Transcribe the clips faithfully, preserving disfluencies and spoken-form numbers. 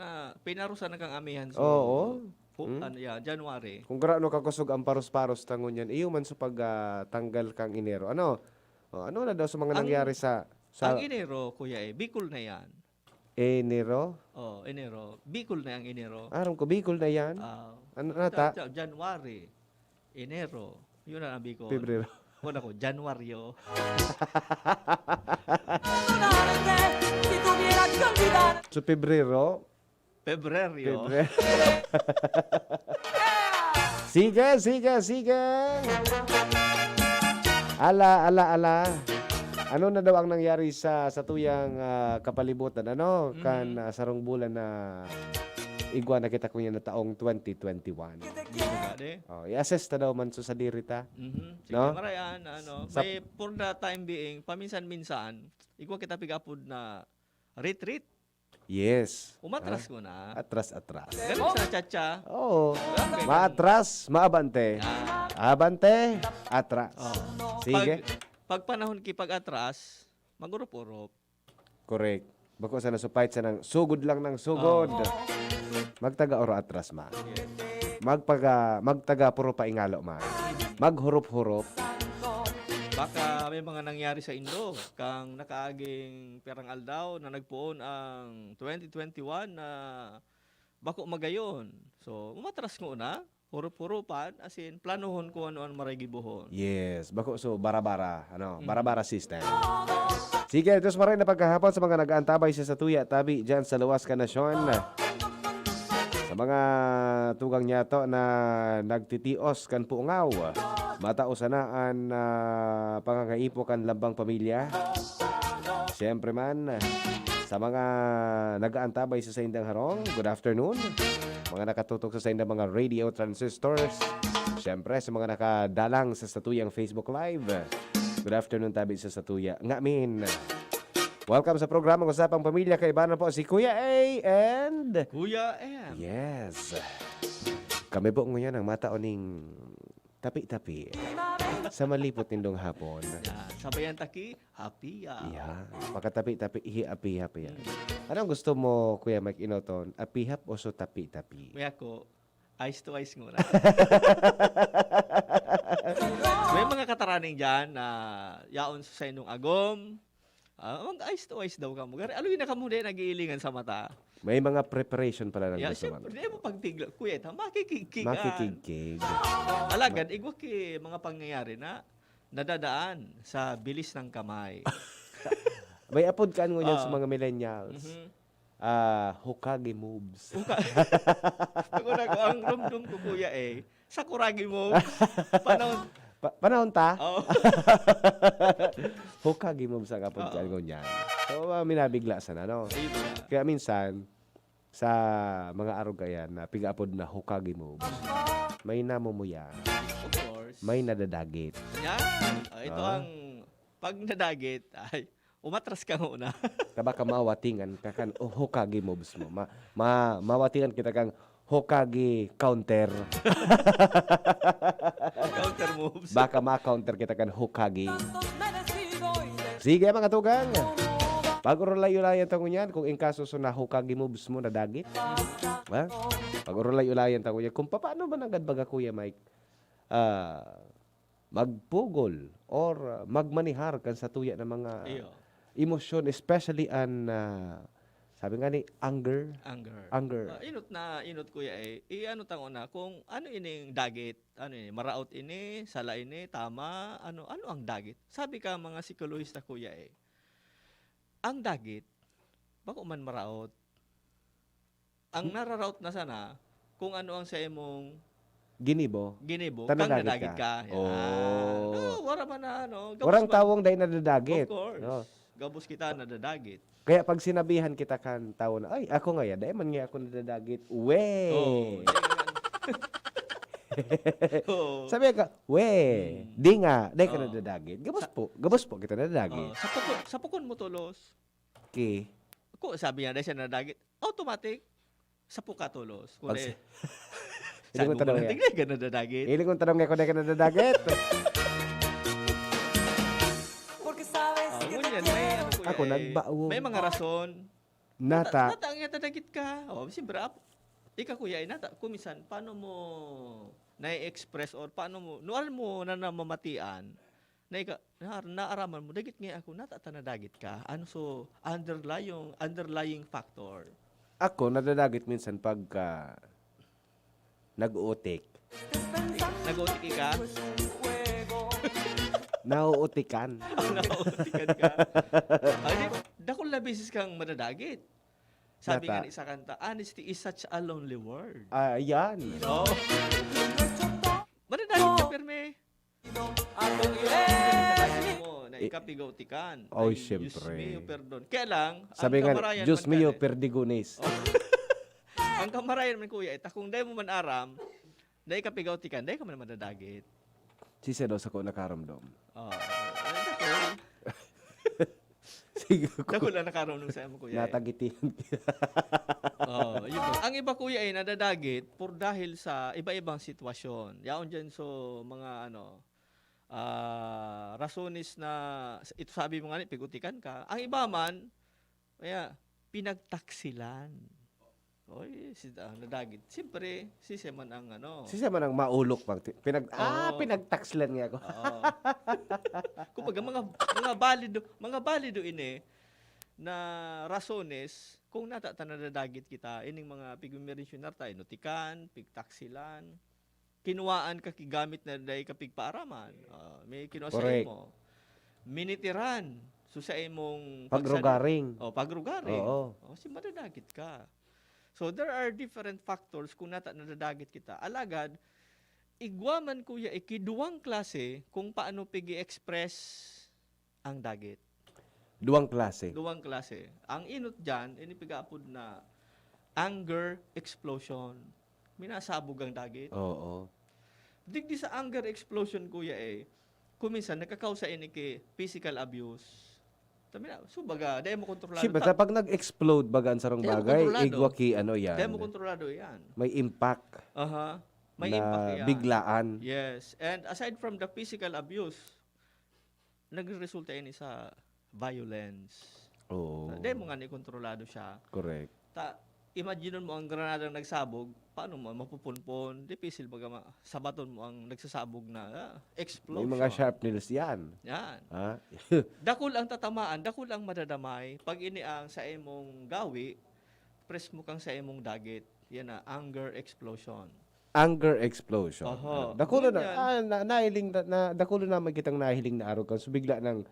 Ah, pinarusa na kang amihan sa Oo. pu- Hmm? ano, yeah, January. Kung gaano kakosog ang paros-paros ta ngunyan, iyo man sa pag, ah, tanggal kang Enero. Ano? Oh, ano na daw sa mga Ang- nangyari sa sa Ang Enero, kuya eh, Bicol na yan. Enero? Oh, Enero. Bicol na ang Enero. Aram ko, Bicol na yan. Ah, Ano na ta? Ja- Ja- January. Enero. Yun na ang Bicol. Pebrero. Wala ko, Januaryo. Si tuviera que olvidar. So, Pebrero? Pebreryo. Pebrero. Sige, sige, sige. Ala, ala, ala. Ano na daw ang nangyari sa satuyang ah, kapalibutan? Ano? Mhm. Kan ah, sarong bulan na igwa na kita kunya na taong twenty twenty-one. Ano nga, de? Oh, i-assess ta daw man so sa diri ta. Mhm. Sige, No? marayan, ano, Sa- may for the time being, paminsan-minsan, igwa kita pigapod na retreat. Yes. Umatras ko na. Atras, atras. Ganun sa cha-cha. Oo. Grabe, Maatras, maabante. Ah. Abante, atras. Oh. Sige. Pag, pag panahon ki pag-atras, mag-urop-urop. Correct. Bako sana supait sa nang sugod lang ng sugod. Oo. Magtaga oro atras ma. Magpaga, magtaga puro paingalo ma. Maghurup-hurup. Baka may mga nangyari sa indo, kang nakaaging pirang aldaw na nagpoon ang twenty twenty-one na bako magayon. So, umatras ko na, hurup-hurupan, as in, planohon kung ano ang maray gibohon. Yes, bako so bara-bara, ano, Mm. bara-bara system. Sige, ito sa maray na pagkahapon sa mga nag-aantabay sa satuya, tabi dyan sa luwas ka nasyon. Sa mga tugang niyato na nagtitios kan puungaw, matao sana an ah, pangangaipo kan lambang pamilya. Siyempre man, sa mga nag-aantabay sa saindang harong, good afternoon. Mga nakatutok sa saindang mga radio transistors. Siyempre, sa mga nakadalang sa satuyang Facebook Live, good afternoon tabi sa satuya. Ngamin, welcome sa programang Usapang Pamilya. Kaibanan po si Kuya A and Kuya M. Yes. Kami po ngayon ang matao ning tapi-tapi sa malipot nindong hapon. Yan. Sabayan taki, happy ah. Yan. Pakatapi-tapi, hiapi-hapi yan. Anong gusto mo, Kuya Mike Inoton? Apihap o so tapi-tapi? May ako, eyes to eyes muna. May mga kataraning dyan na yaon sa saindong agom. Ah, mag eyes to eyes daw kamo. Gari, aloy na kamo dahil nag-iilingan sa mata. May mga preparation pala ng Yeah, gusto siyempre, man. Di mo pagtigla. Kuya, ta, makikigkig. Makikigkig. Alagad, igwa ki mga pangyayari na nadadaan sa bilis ng kamay. May apod ka ngunyan sa Ah. mga millennials. Mhm. Ah, Hokage moves. Ako na ko, ang rumdum ko, kuya eh. Sa Kuragi mo. Panahon. Pa- panahon ta? Oh. Hokage moves ang apod ka Oo. ngunyan. So, ah, minabigla sana, no? Ayun na. Kaya minsan, sa mga arugayan na pigaapod na Hokage moves, may namumuya. Of course. May nadadagit. Yan. Ah, ito Ah. ang pag nadagit, ay, umatras ka muna. Kabaka mawatingan ka kan o Hokage moves mo. Ma, ma, mawatingan kita kang Hokage counter. Counter moves. Baka ma-counter kita kan Hokage. Tantos merecido y de Sige, mga tugang. Pag-urulay-ulayan ta ngunyan, kung in kaso so na Hokage moves mo na dagit. Ha? Pag-urulay-ulayan ta ngunyan, kung paano ba nanggad baga, Kuya Mike, ah, magpugol or ah, magmanihar kan satuya ng mga Iyo. emosyon, especially an, ah, sabi nga ni, anger. Anger. Anger. Ah, inot na, inot, kuya eh. I-ano tango na kung ano ining dagit, ano ini, maraot ini, sala ini, tama, ano, ano ang dagit? Sabi ka mga psikolohista, kuya eh. Ang dagit, bako man maraot. Ang nararaot na sana, kung ano ang sa imong Ginibo. ginibo, Tanadagit kang nadagit ka. ka. Yan. Oh. No, wala man na, ano. Gabos Warang man. tawong dahil nadadagit. Of course. No? Gabos kita nadadagit. Kaya pag sinabihan kita kan tao na, "Ay, ako nga, dahil man nga ako nadadagit." We! Oh, yan. Oo. Sabi ka, we, Hmm. di nga, dahil ka Oo. nadadagit. Gabos po, gabos po kita nadadagit. Oh, sa pukon, sa pukon mo tulos. Okay. Ko, sabi niya, dahil siya nadagit, automatic, sa puka tulos. Pag Kundi, si-, Hindi mo tanong yan. Tignan ka nadadagit. Hiling kong tanong nga kung dahil ka nadadagit. Porque sabes Ah, que te ngunyan, may quiero. ano, kuya, Ako, eh, nagbawo. May mga rason. Nata, Nata, nata ang yata dagit ka. Oh, siyempre, ap-, ika kuya, eh, nata, kumisan, paano mo na-express or paano mo, nuan mo na namamatian na ika, na, naaraman mo, dagit nga ako, nata ta nadagit ka. Ano so, underlying, underlying factor? Ako, nadadagit minsan pagka nag-uutik. Nag-utik ka? Nauutikan. Nauutikan ka? Ay, di, dakul na beses kang madadagit. Sabi Nata. Nga ni sa kanta, "Honesty is such a lonely word." Ah, yan. Oh. Madadagit ka, pirme. Mo, na ikapigaw tikan. Oh, Ay, siyempre. Diyos mio, perdon. Kaya lang, ang Sabi nga, kamarayan "Diyos man mio, kan eh. Perdigones." Ang kamarayan man, kuya, eh, ta kung dai mo man aram, na ikapigaw tikan, dai ka man madadagit. Si Sedo sa ko nakaramdom. Oh. Ay, naku. Sige ko. Naku lang nakaramdom sa imo, kuya, eh. Natagitihan kita. Oh, yun po. Ang iba, kuya, eh, nadadagit por dahil sa iba-ibang sitwasyon. Yaon dyan, so, mga, ano, ah, rasones na, ito sabi mo nga ni, pigutikan ka. Ang iba man, kaya, pinagtaksilan. Oy, si, ah, nadagit. Siyempre, sisay man ang, ano. Sisay man ang maulok pag ti-, pinag-, ah, Oo. Pinagtaksilan nga ako. Oo. Kumbaga, mga, mga balido, mga balido ini na rasones kung nata ta nadadagit kita, ining mga pigmimensyonar ta, inutikan, pigtaksilan, kinuwaan ka ki gamit na dai ka pigpaaraman. Ah, may kinuha sa Correct. Imo. Minitiran. So, sa imong Pagrugaring. Oh, pagrugaring. Oo. Oh, si madadagit ka. So, there are different factors kung nata nadadagit kita. Alagad, igwa man, kuya, ikiduwang klase kung paano pig-i-express ang dagit. Duwang klase. Duwang klase. Ang inot dyan, ini pig-aapod na anger explosion. Minasabog ang dagit. Oo. Digdi sa anger explosion, kuya, eh, kuminsan nakakausa ini ki physical abuse. Tabi na, so baga, dai mo kontrolado. Si basta pag nag-explode baga ang sarong Dai mo bagay, kontrolado. Igwa ki ano yan. Dai mo kontrolado yan. May impact Aha. May na impact yan. Biglaan. Yes. And aside from the physical abuse, nagresulta ini sa violence. Oo. Dai mo nga ni kontrolado siya. Correct. Ta, imagine mo ang granadang nagsabog, paano mo mapupunpon? Dipisil baga ma-, sabaton mo ang nagsasabog na, ah, explosion. May mga sharp nails yan. Yan. Ha? Dakul ang tatamaan, dakul ang madadamay. Pag ini ang sa imong gawi, press mo kang sa imong dagit. Yan na, anger explosion. Anger explosion. Oho. Dakulo na, Ganyan. ah, na, nahiling na, na, dakulo na may kitang nahiling na arukan. So, bigla nang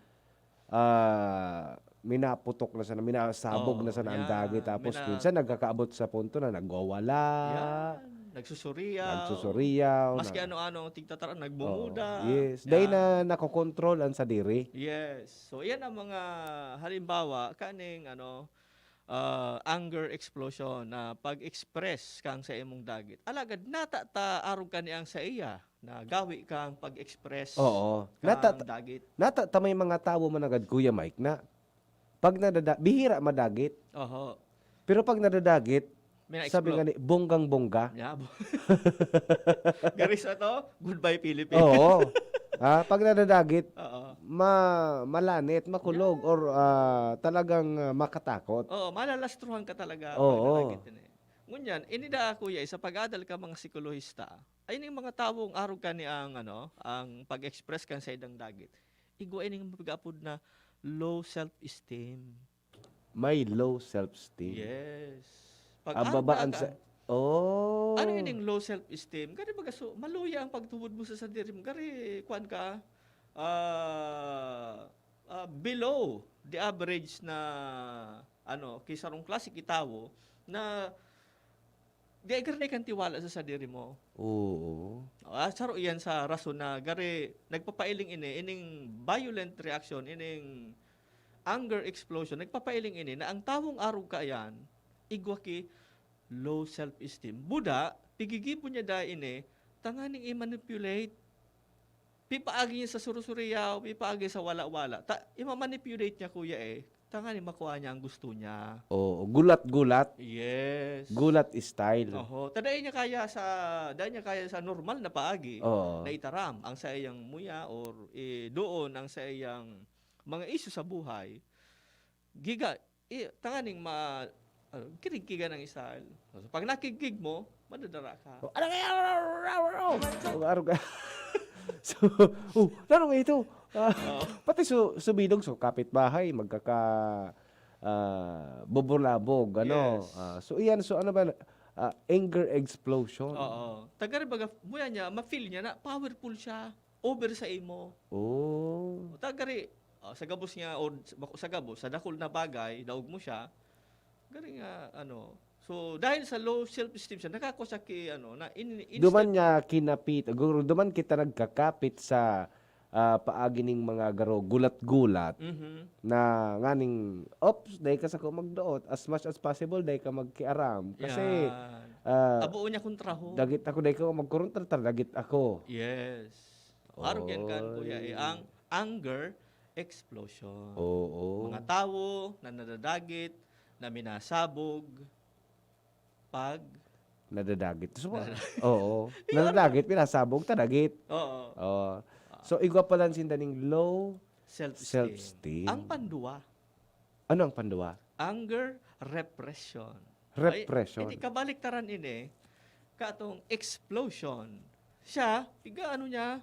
ah, minaputok na sana, minasabog Oo, na sana ang yan. dagit. Tapos Mina- minsan nagkakaabot sa punto na nagwawala. Yan. Nagsusuriyaw. Nagsusuriyaw. Maski na- ano-ano ang tigtataran, Oo. nagmumuda. Yes. Dahil Yan. Na nakokontrol ang sadiri. Yes. So, yan ang mga halimbawa kaning ano, ah, anger explosion na pag-express kang sa imong dagit. Alagad nata ta arog ka ni ang sa iya na gawi kang pag-express Oo. kang Nata- dagit. Nata ta may mga tawo managad, Kuya Mike, na pag nadada, bihira madagit. Oho. Pero pag nadadagit, May sabi na-explode. Nga ni, bonggang-bongga. Yeah, bo- Gari sa to, goodbye Philippines. Oo. Ha? Pag nadadagit, Oo. ma malanit, makulog, or ah, talagang ah, makatakot. Oo, malalastruhan ka talaga Oo. pag nadagit yun eh. Ngunyan, ini da, kuya, sa pag-adal ka mga psikolohista, ay ning mga tawong arog ka ni ang, ano, ang pag-express kan sa idang dagit. Igwa ining pag-apod na low self-esteem. May low self-esteem. Yes. Ang babaan ka- sa... Oh. Ano ining low self-esteem? Gari baga so, maluya ang pagtubod mo sa sadiri mo. Gari, kuwan ka, ah, ah, below the average na, ano, ki sarong klase ki tawo na di ay gari kan tiwala sa sadiri mo. Oo. Ah, saro iyan sa rason na gari nagpapailing ini, ining violent reaction, ining anger explosion, nagpapailing ini na ang tawong arog kaiyan, igwa ki low self-esteem. Buda, pigigibo niya dai ini, tanganing i-manipulate. Pipaagi niya sa surusuriyaw, pipaagi sa wala-wala. Ta, ima-manipulate niya, kuya, eh. Tanganing makuha niya ang gusto niya. Oo, gulat-gulat. Yes. Gulat style. Oho. Ta dai niya kaya sa, dai niya kaya sa normal na paagi Oo. na itaram ang sa iyang muya or, eh, doon ang sa iyang mga isyu sa buhay. Giga, i-, tanganing ma-, ano, kirigkigan ang style. So, pag nakigkig mo, madadara ka. Oh, ano kaya? Ang arog ka. So, oh, ano nga ito? Ah, Oo. Pati su-, subilog, so, kapitbahay, magkaka-, ah, bubulabog, ano? Yes. Ah, so, iyan, so, ano ba, ah, anger explosion. Oo. Taga rin baga, muna niya, ma-feel niya na powerful siya over sa imo. Oh. O, ta gari, ah, sa gabos niya, o sa, sa gabos, sa dakul na bagay, daog mo siya, gari nga, ano, so, dahil sa low self-esteem siya, nakakwa siya ki, ano, na in, Duman instant niya kinapit, guro, duman kita nagkakapit sa, ah, paagi ning mga garo, gulat-gulat Mhm. na nganing, "Ops, dai ka sako magdoot. As much as possible, dai ka magkiaram." Kasi, Yan. ah, Abo niya kontraho. Dagit ako, dai ka magkuruntra, ta dagit ako. Yes. Arog yan kan, kuya, eh, Oy. ang anger explosion. Oo. Mga tawo na nadadagit, na minasabog, pag Nadadagit. So, Nadadagit. oo. Yun. Nadadagit, minasabog, ta dagit. Oo. Oo. Ah. So, igwa pa lang sinda ning low Self-esteem. self-esteem. Ang panduwa. Ano ang panduwa? Anger repression. Repression. Ay, hindi, kabaliktaran ini. Katong explosion. Siya, piga ano niya,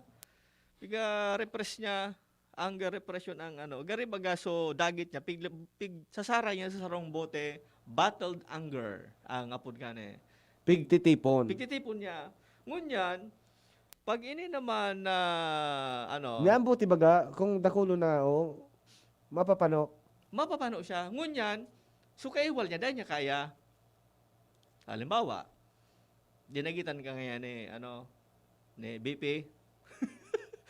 piga repress niya, anger repression ang ano. Gari baga, so, dagit niya, pig, pig, sasaray niya sa sarong bote, bottled anger, ang apod gani. Pigtitipon. Pigtitipon niya. Ngunyan, pag ini naman na, ano, Niyan buti baga, kung dakulo na, oh, mapapano. Mapapano siya. Ngunyan, so kaiwal niya, dahil niya kaya. Halimbawa, dinagitan ka ngayon ni, ano, ni B P.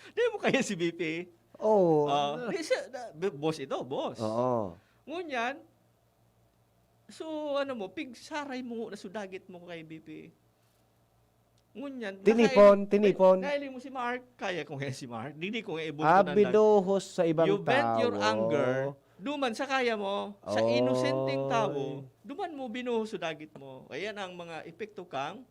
Di mo kaya si B P? Oo. Oh, di siya, na, b-, boss ito, boss. Oo. Ngunyan, so, ano mo, pigsaray mo na so dagit mo kay B P. Ngunyan, Tinipon, nakaili-, tinipon. nakaili mo si Mark, kaya ko nga si Mark. Dili ko nga ibunto Ah, ng dag-, binuhos sa ibang you vent your tawo. anger, duman sa kaya mo, sa inosenteng Oy. tawo, duman mo binuhos sa dagit mo. Ayan ang mga epekto kang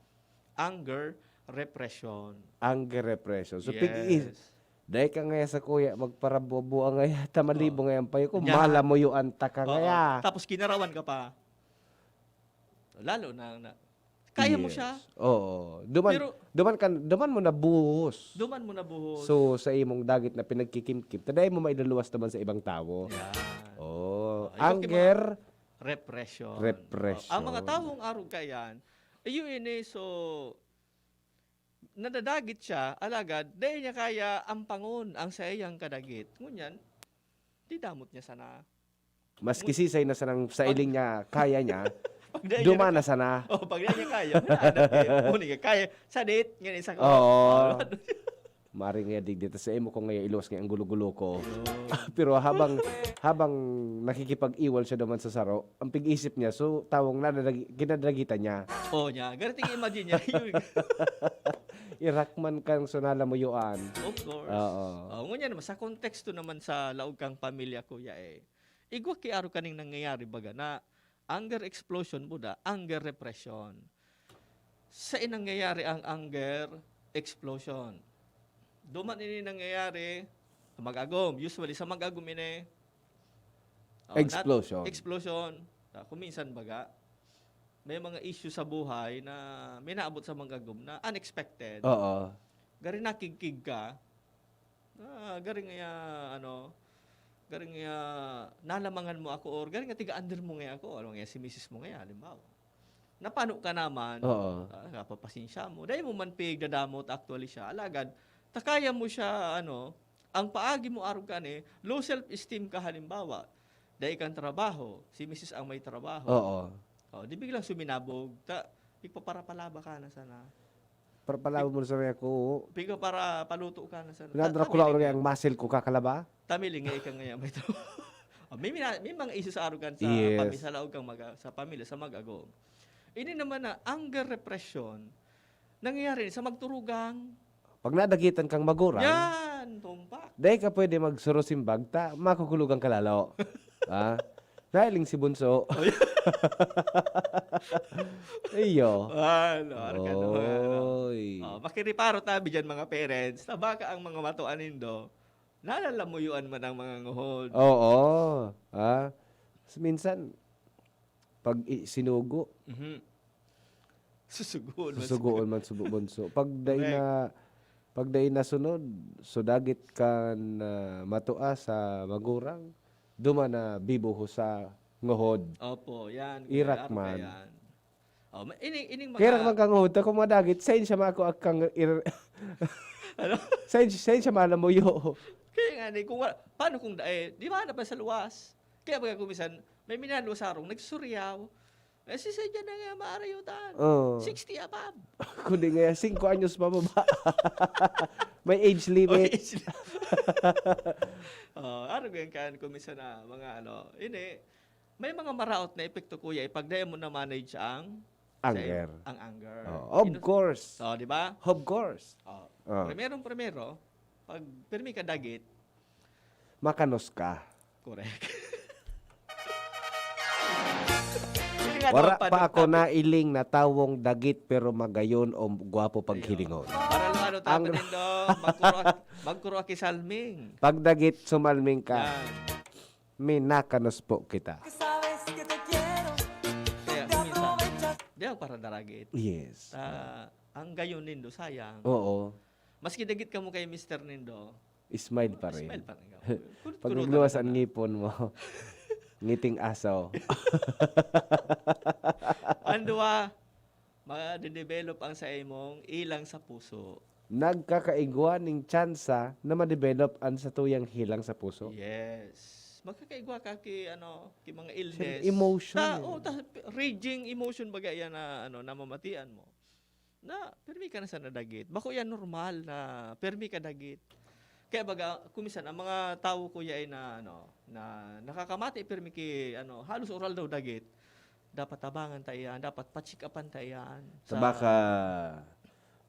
anger repression. Anger repression. So, pig-i-, Yes. dai ka ngaya sa kuya, magparabubuang ngaya, ta malibo Oh. ngaya ang payo ko, Yan. malamoyoan ta ka Oo. ngaya. Tapos kinarawan ka pa. Lalo na, na, kaya mo Yes. siya. Oo. Duman, Pero duman kan, duman mo nabuhos. Duman mo nabuhos. So, sa imong dagit na pinagkikimkim, ta dai mo mailaluwas naman sa ibang tawo. Yan. Oh, Oh, ikaw ki mga anger, repression. repression. Oh, ang mga tawong arog ka yan, iyo ini, so, nadadagit siya, alagad, dai niya kaya ampangon ang saiyang kadagit. Ngunyan, didamot niya sana. Maski Ngun- sisay na sanang sa Pag- iling niya, kaya niya, Pag dai niya duman na naka- sana. Oh, pag dai niya kaya, may anak eh. Muna nga kaya. Sa date, nga isa ko. Oo. Ah, Maring nga digdi ta sa imo kung ngayon iluwas nga ang gulo-gulo ko. Ayun. Pero habang, habang nakikipag-iwal siya naman sa saro, ang pig-isip niya, so, tawong nadadagi-, kinadalagitan niya. Oh, niya. Ganito yung imagine niya. Yun. Irakman kang sunala mo, Yoan. Of course. Oo. Oh, ngunyan naman, sa konteksto naman sa laog kang pamilya, kuya, eh. Igwa ki aro kaning nangyayari, baga, na anger explosion, buda, anger repression. Sa nangyayari ang anger explosion. Duman ini nangyayari sa mag-agom. Usually, sa mag-agom ini, oh, nat-, Explosion. explosion. Ah, kung minsan, baga, may mga issue sa buhay na minaabot sa mag-agom na unexpected. Oo. Gari nakigkig ka, ah, gari nga, ano, gari nga nalamangan mo ako or gari nga tiga-under mo nga ako, ano nga, si misis mo nga, halimbawa. Napano ka naman, Oo. ah, napapasensya mo. Dahil mo man pigdadamot, actually, siya. Alagad, ta kaya mo siya, ano, ang paagi mo arog ka ni, low self-esteem ka, halimbawa. Dahil kang trabaho, si misis ang may trabaho. Oo. Oh, di biglang suminabog, ta, pigpaparapalaba ka na sana. Para palawan mo na sa mga ko. Piga para paluto ka na sa Pinadra ta-, ko lang tamiling nga ang muscle ko kakalaba. Tamiling nga ikaw nga may trabaho. Oh, may mina-, may mga issue sa arugan sa Yes. pami-, sa laog kang maga-, sa pamilya, sa mag-agom. Ini naman na anger repression, nangyayari sa magturugang. Pag nadagitan kang magurang, Yan, tumpak. Dai ka pwede magsurusimbag, ta, makukulugan ka lalo. Ha? Nahiling si Bunso. Ay. Iyo. Ano, arkan na mga ano. Oy. Oh, makiriparo tabi dyan, mga parents. Na baka ang mga matuan nindo, nalalamuyuan man ang mga nguhod. Oo. Ha? Minsan, pag i-, sinugo, Mhm. Susugoon man susugoon man sugo bunso. Pag dai Correct. na, pag dai nasunod, so dagit kan, ah, matua sa magurang, duman na bibuho sa ngohod. Opo, yan, Irak kuya. Aro man. Yan. Oh, ma-, ining, ining mga Kaya man kang ngohod, ta kung madagit, sain siya mako akang ir-, Ano? sain, sain siya malamuyo. Kaya nga, ni, kung wala, paano kung dai? Di ba, na pa sa luwas? Kaya baga kung minsan, may minaluwas arong, nagsusuryaw. Eh, si Sir Jan na nga maarayutan. Oo. Sixty above. Kundi nga, singko anyos pa baba. May age limit. Oh, age limit. Oh, ano ganyan kan, kung minsan na, mga ano, ini, may mga maraot na epekto, kuya, eh, pag dai mo na-manage ang Anger. ang anger. Oh, of Ino-, course. Oh, di ba? Of course. Oh. Oh. Primerong primero, pag pirmi ka dagit, Makanos ka. Correct. Yun nga Wara daw, pa ako panagtabi. nailing na tawong dagit pero magayon o gwapo paghilingon. Ayun. Para lang ano, Ang tabi nindo, magkuro-, magkuro aki salming. Pag dagit, sumalming ka. Yan. Minakanos po kita. Kaya, minsan, di ako para daragit. Yes. Ah, ang gayon nindo, sayang. Oo. Maski dagit ka mo kay mister nindo, Smile pa rin. Smile pa rin ka. Pag Kuru-, nagluwas kurutan ang ka na. ngipon mo, ngiting aso. Ang duwa, madedevelop ang sa imong ilang sa puso. Nagkakaigwa ning tsansa na ma-develop an satuyang hilang sa puso. Yes. Magkakaigwa ka ki, ano, ki mga illness. Siyempre, emotion Ta-, eh. oh, ta-, raging emotion baga yan na, ano, namamatian mo. Na, pirmi ka na sa nadagit. Bako yan normal na pirmi ka dagit. Kaya baga, kung minsan, ang mga tawo, kuya, ay na, ano, na nakakamati pirmi ki, ano, halos oral daw dagit. Dapat tabangan ta iyan, dapat pa-check upan ta iyan. Sa Sa baka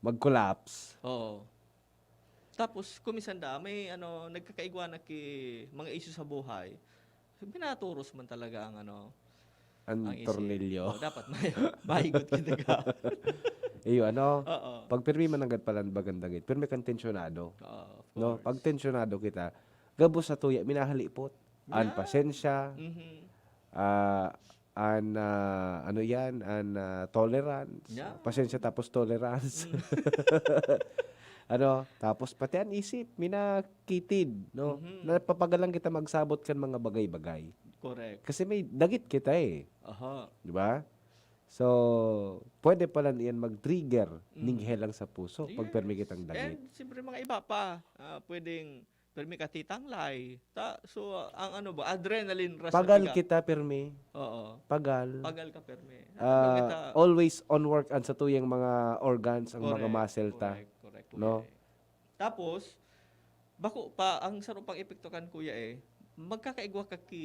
mag-collapse. Oo. Tapos, kung minsan da, may, ano, nagkakaigwa na ki mga isyu sa buhay, pinaturos man talaga ang, ano, Ang ang isip. tornilyo. Oh, dapat may, mahigot kita ka. Iyo, ano, Oo. pag pirmi man nanggad palanbagan dagit, pirmi kang tensyonado. Oo, of No? course. Pag tensyonado kita, gabos sa tuya, minahalipot. An Yeah. pasensya, Mhm. ah, an, ah, ano yan, an, ah, tolerance. Yeah. Pasensya tapos tolerance. Mm. Ano, tapos pati an isip, minakitid, no? Mhm. Napapagalang kita magsabot kan mga bagay-bagay. Correct. Kasi may dagit kita eh. Aha. Di ba? So, pwede pala niyan mag-trigger ning Mm. helang sa puso pag Yes. permi kitang dagit. And siyempre, mga iba pa, ah, pwedeng permi ka titanglay. Ta-, so, ang ano ba, adrenaline rush na Pagal tiga. kita, permi. Oo. Pagal. Pagal ka, permi. Ah, Ano ba kita? always on work ang satuyang mga organs, ang mga Correct, muscle ta. correct, correct, No? correct. Tapos, bako pa, ang saro pang epekto kan, kuya, eh, magkakaigwa ka ki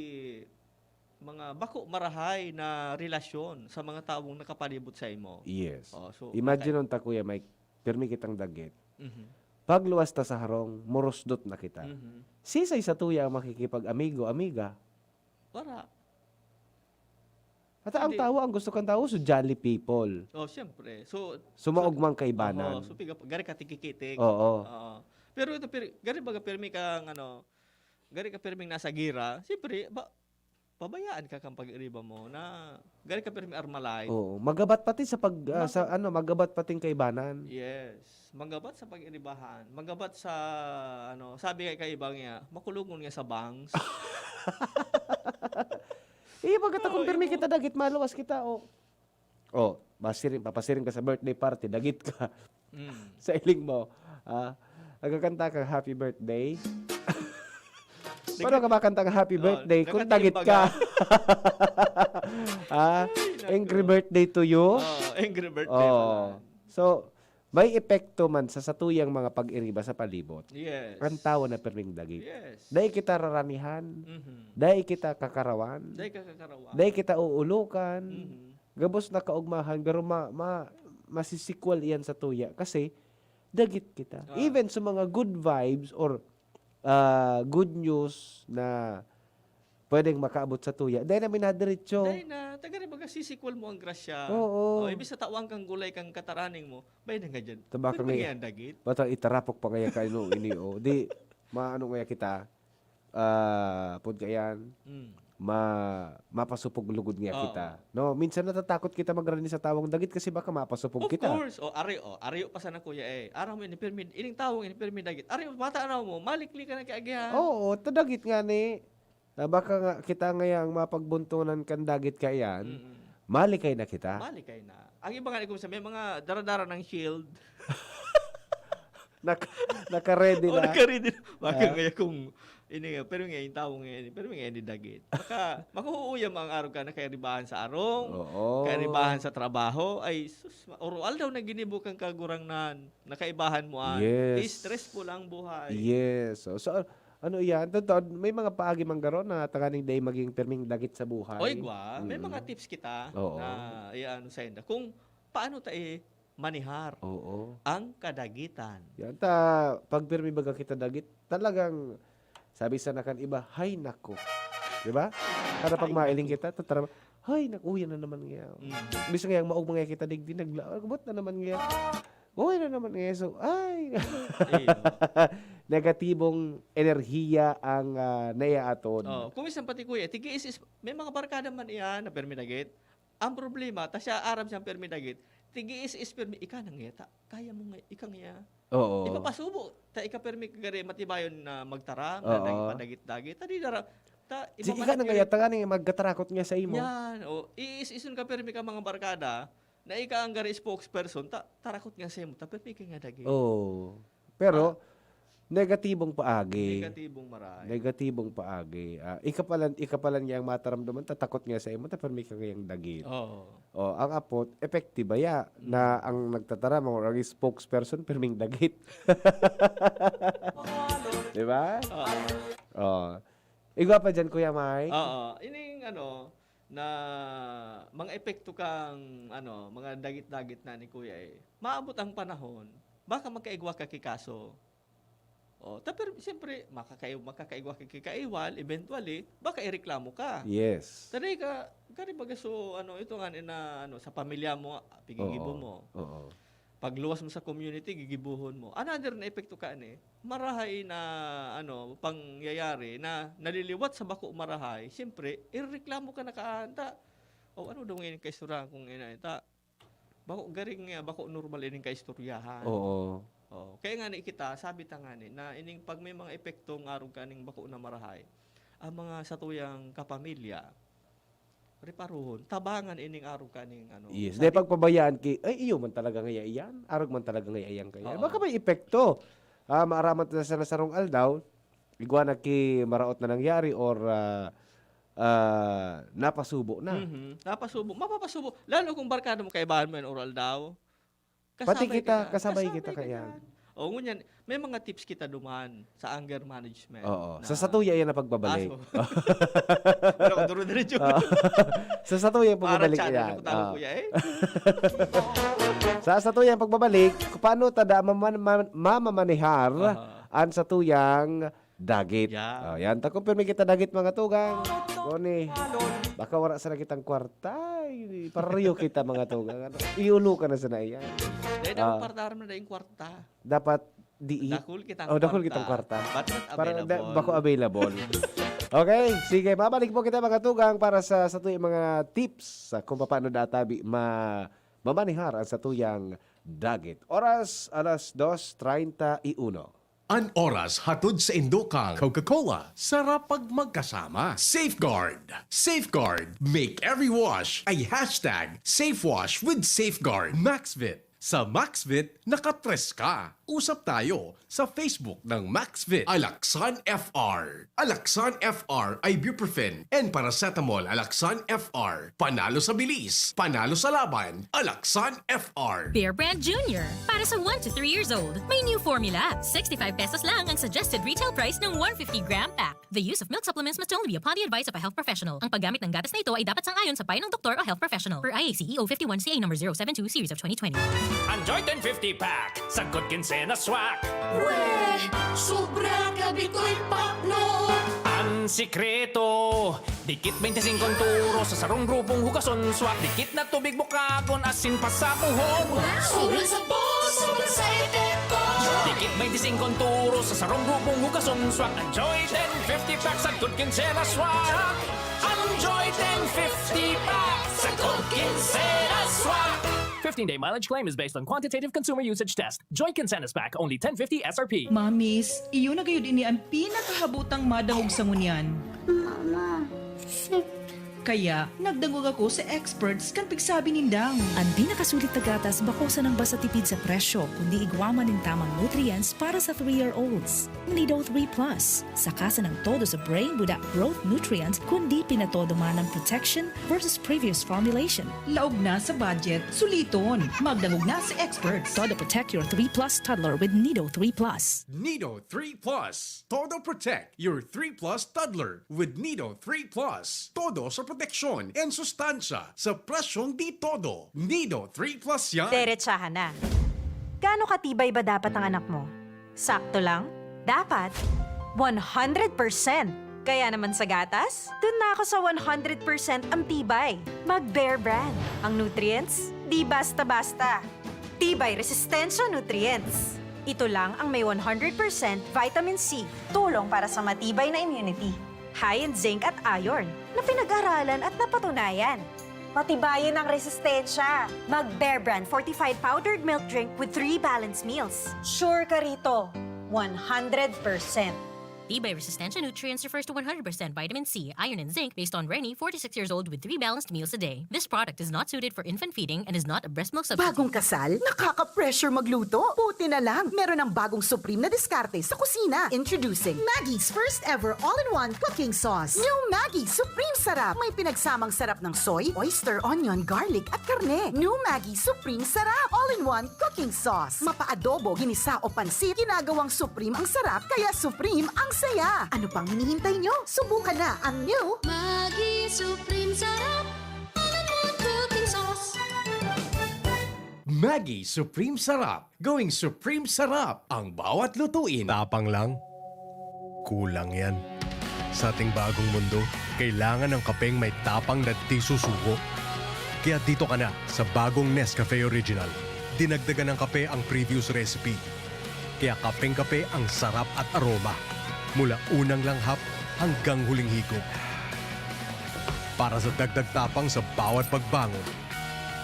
mga bako marahay na relasyon sa mga tawong nakapalibot sa imo. Yes. Oh, so, Imagine makay- unta, Kuya Mike, pirmi kitang dagit. Mhm. Pagluwas ta sa harong, murusdot na kita. Mhm. Sisay sa tuya ang makikipag-amigo, amiga? Wala. Ata ang Hindi. tawo, ang gusto kang tawo, so jolly people. Oh, siyempre. So, Sumaog so, mang kaibanan. Oo, so piga, gari ka tikikitik. Oo. Oo. Pero ito, pir-, gari baga pirmi kang, ano, gari ka pirming nasa gira, siyempre, ba, pabayaan ka kang pag-iriba mo na gari ka pirmi armalite. Oo. Magabat pati sa pag, ah, Mag- sa, ano, magabat pating kaibanan. Yes. Magabat sa pag-iribahan. Magabat sa, ano, sabi nga kaiba nga, makulungon nga sa bangs. Iya, bagat Oo, akong pirmi imo. kita, dagit, maluwas kita, oh. Oh, masiring, papasiring ka sa birthday party, dagit ka. Mm. Sa iling mo, ah, nagkakanta ka, "Happy birthday." Nag- Paano ka makanta ka, "Happy Oh, birthday," kung nakatimbang dagit ka? ka. Ah, Ay, naku. "Angry birthday to you." Oh, angry birthday Oh. pala. So, may epekto man sa satuyang mga pag-iriba sa palibot. Yes. Ang tawo na pirming dagit. Yes. Dai kita raranihan, Mhm. dai kita kakarawan, Dai ka kakarawan. dai kita uulukan. Mhm. Gabos na kaugmahan, pero ma-, ma-, masisikwal iyan sa tuya kasi dagit kita. Ah. Even sa mga good vibes or, ah, good news na pwedeng makaabot sa tuya, dai na minadiretso. Dai na, tagari baga sisikwal mo ang grasya. Oo. Oh, imbis na tawan kang gulay kang kataraning mo, bay na nga dyan. Taba Pwede ka ba nga, yan dagit? Bata itarapok pa kaya kayo ini, oh. Di, maano kaya kita? Ah, pud kaiyan. Mm. ma-, mapasupog lugod nga Oo. kita. No, minsan natatakot kita magrani sa tawong dagit kasi baka mapasupog Of kita. course. O, ari, o, ari pa sana, kuya, eh. Aram mo, ini pirmi, ining tawong, ini pirmi dagit. Ari, matanaw mo, malikli ka na kaagihan. Oo, ta dagit nga ni. Ah, baka nga kita ngayang mapagbuntonan kan dagit kaiyan, Mm-mm. malikay na kita. Malikay na. Ang iba nga, kung sa may mga daradara ng shield, Nak- naka-ready o, na. naka-ready na. Baka Ah. ngayon kung, ini nga, pero ngayon, tawong ngayon, pero ngayon, di dagit. Baka, makuuyam ang araw ka na kairibahan sa arong, Oo. kairibahan sa trabaho. Ay, sus, ma- oro aldaw na ginibo kang kagurangnan, nakaibahan mo an. Yes. Stressful ang buhay. Yes. So, so, ano yan? Totoo, may mga paagi man garo na tanganing dai maging pirming dagit sa buhay. Oy, gwa, may Mm. mga tips kita Oo. na iano sa inda. Kung paano tayo manihar Oo. ang kadagitan. Yan ta, pag pirmi baga kita dagit, talagang sabi sa nakan iba, "Hay nako." Di ba? Kada pag Hay mailing nako. kita, tatarama, "Hay nako, yan na naman nga." Mm. Bisa nga yung maog mga kita digdi, nagla, "Abot na naman nga." "Uy na naman nga." So, ay. Iyo. Negatibong enerhiya ang ah, naiaton. Oh, kung minsan pati, kuya, tigiis is, may mga barkada man iyan na permi dagit. Ang problema, ta siya aram siyang permi dagit. Tigiis is permi, ika na nga ta. Kaya mo nga, ika nga. Oo. Ipapasubo, ta ika permi kagari matibayon na magtaram, Oo. na nagpadagit-dagit. Ta di dara, ta Si ika imamanat na ka nga rin. Tanganing magkatarakot nga sa imo. Yan, o, iis-ison ka permi ka mga barkada, na ika ang gari spokesperson, ta, tarakot nga sa imo, ta permi ka nga dagit. Oo. Pero, negatibong paagi. Negatibong maray. Negatibong paagi. Ah, ikapalan, ikapalan niya ang mataramdaman, tatakot nga sa imo, ta permi ka ngayang dagit. Oo. Oh, ang apot, effective ba ya na ang nagtataram or ang spokesperson, perming dagit? Di ba? Oo. Oh. Igwa pa dyan, Kuya Mike? Oo. Ining ano, na mga epekto kang ano, mga dagit-dagit na ni Kuya eh. Maabot ang panahon, baka magkaigwa ka ki kaso. Oh, ta, pero siyempre, makakai-, makakaigwa ka ki kaiwal, eventually, baka ireklamo ka. Yes. Tadi ka, kani baga so, ano, ito nga na, ano, sa pamilya mo, ah, pigigibo Oo. mo. Oo. Pagluwas mo sa community, gigibuhon mo. Another na epekto ka ni, marahay na, ano, pangyayari na naliliwat sa bako marahay, siyempre, ireklamo ka na kaanta. O ano daw ngayon kaistoryahan kung ina ita? Bako garing, ah, bako normal ining kaistoryahan. Oo. Oh, kaya nga ni kita, sabi ta nga ni, na ining pag may mga epektong arog kaning bako na marahay, ang mga satuyang kapamilya, reparuhon, tabangan ining arog kaning ano. Yes. Sabi, Dahil pagpabayaan ki, ay, iyo man talaga ngaya iyan. Arog man talaga ngaya iyan kaya. Oo. Baka may epekto. Ah, maaraman ta sana sarong aldaw, igwa na ki maraot na nangyari or ah, ah, napasubo na. Mhm. Napasubo, mapapasubo. Lalo kung barkada mo, kaibahan mo yan, oral daw. Pati Kasabay kita, ka, kasabay kasabay kita ka kaya. dyan. O, ngunyan, may mga tips kita duman sa anger management. Oo. Na, Sa satuya yan ang pagbabalik. Ah, so, wala ko duro-diretso. Oo. Sa satuya ang Para pagbabalik tsada yan. na ko tawag, Oo. kuya, eh. Sa satuya ang pagbabalik, kung paano tada maman- man- mamamanihar Aha. ang satuyang dagit. Yeah. Oh, yan. Takumpirmi kita dagit, mga tugang. Ronnie, baka wala sana kitang kwarta. Pariyo kita, mga tugang. Ano? Iulo ka na sana iyan. Dahil Ah. ang kwarta, aram na dahil kwarta. Dapat di Dakul kitang Oh, dakul kwarta. kitang kwarta. But not Para da- available. bako available. Okay, sige, babalik po kita, mga tugang, para sa satuya mga tips sa kung paano databi ma mamanihar ang satuyang dagit. Oras, alas dos treinta y uno. An oras hatod sa Indocal Coca-Cola. Sarap pag magkasama. Safeguard. Safeguard. Make every wash a hashtag safe wash with Safeguard. Maxvit. Sa Maxvit, nakatres ka. Usap tayo sa Facebook ng Maxvit. Alaxan F R. Alaxan F R, ibuprofen and paracetamol. Alaxan F R. Panalo sa bilis, panalo sa laban. Alaxan F R. Bear Brand Junior. Para sa one to three years old, may new formula. Sixty-five pesos lang ang suggested retail price ng one fifty gram pack. The use of milk supplements must only be upon the advice of a health professional. Ang paggamit ng gatas na ito ay dapat sang-ayon sa payo ng doktor o health professional. Per I A C E O fifty-one C A number zero seven two series of twenty twenty. Enjoy ten fifty pack, sagkod kinsena swak. Weh! Sobra ka bitoy pakno! Ang sikreto, dikit twenty-five ang turo sa sarong grupong hugason swak. Dikit na tubig bukagon, asin pasabuhon. Sobrang sabon, sobrang sa epekto! Dikit twenty-five ang turo sa sarong grupong hugason swak. Enjoy ten fifty pack, sagkod kinsena swak. Ang Joy ten fifty Pack, sagot Quincenas Swak! Fifteen-day mileage claim is based on quantitative consumer usage test. Joy Quincenas Pack, only ten fifty S R P. Mamis, iyo na gayud ini an pinakahabotang madangog sa ngunyan. Mama, sip. Kaya, nagdangog ako sa experts kan pigsabi nindang. An pinakasulit na gatas bako sanang basta tipid sa presyo, kundi igwa man nin tamang nutrients para sa three-year-olds. Nido three Plus. Saka sanang todo sa brain buda growth nutrients, kundi pinatodo man ang protection versus previous formulation. Laog na sa budget, suliton. Magdangog na sa experts. Todo protect your three plus toddler with Nido three Plus. Nido three Plus. Todo protect your three plus toddler with Nido three Plus. Todo sa proteksyon and sustansya sa presyong di todo. Nido three Plus yan. Derechahan na. Gaano katibay ba dapat ang anak mo? Sakto lang? Dapat? One hundred percent! Kaya naman sa gatas, dun na ako sa one hundred percent ang tibay. Mag Bear Brand. Ang nutrients, di basta-basta. Tibay Resistensya Nutrients. Ito lang ang may one hundred percent vitamin C, tulong para sa matibay na immunity. High in zinc at iron, na pinag-aralan at napatunayan. Patibayin ang resistensya. Mag Bear Brand fortified powdered milk drink with three balanced meals. Sure ka rito, one hundred percent. Tibay Resistensya Nutrients refers to one hundred percent vitamin C, iron, and zinc based on Reni, forty-six years old, with three balanced meals a day. This product is not suited for infant feeding and is not a breast milk substitute. Bagong kasal? Nakaka-pressure magluto? Buti na lang, meron ng bagong supreme na diskarte sa kusina. Introducing Maggi's first ever all-in-one cooking sauce. New Maggi Supreme Sarap. May pinagsamang sarap ng soy, oyster, onion, garlic, at karne. New Maggi Supreme Sarap. All-in-one cooking sauce. Mapa-adobo, ginisa o pansit, ginagawang supreme ang sarap, kaya supreme ang saya. Ano pang hinihintay nyo? Subukan na ang new Maggi Supreme Sarap. All-in-one cooking sauce. Maggi Supreme Sarap. Gawing Supreme Sarap ang bawat lutuin. Tapang lang. Kulang yan. Sa ating bagong mundo, kailangan ng kapeng may tapang na di susuko. Kaya dito ka na sa bagong Nescafe Original. Dinagdagan ng kape ang previous recipe. Kaya kapeng-kape ang sarap at aroma. Mula unang langhap hanggang huling higop. Para sa dagdag tapang sa bawat pagbangon,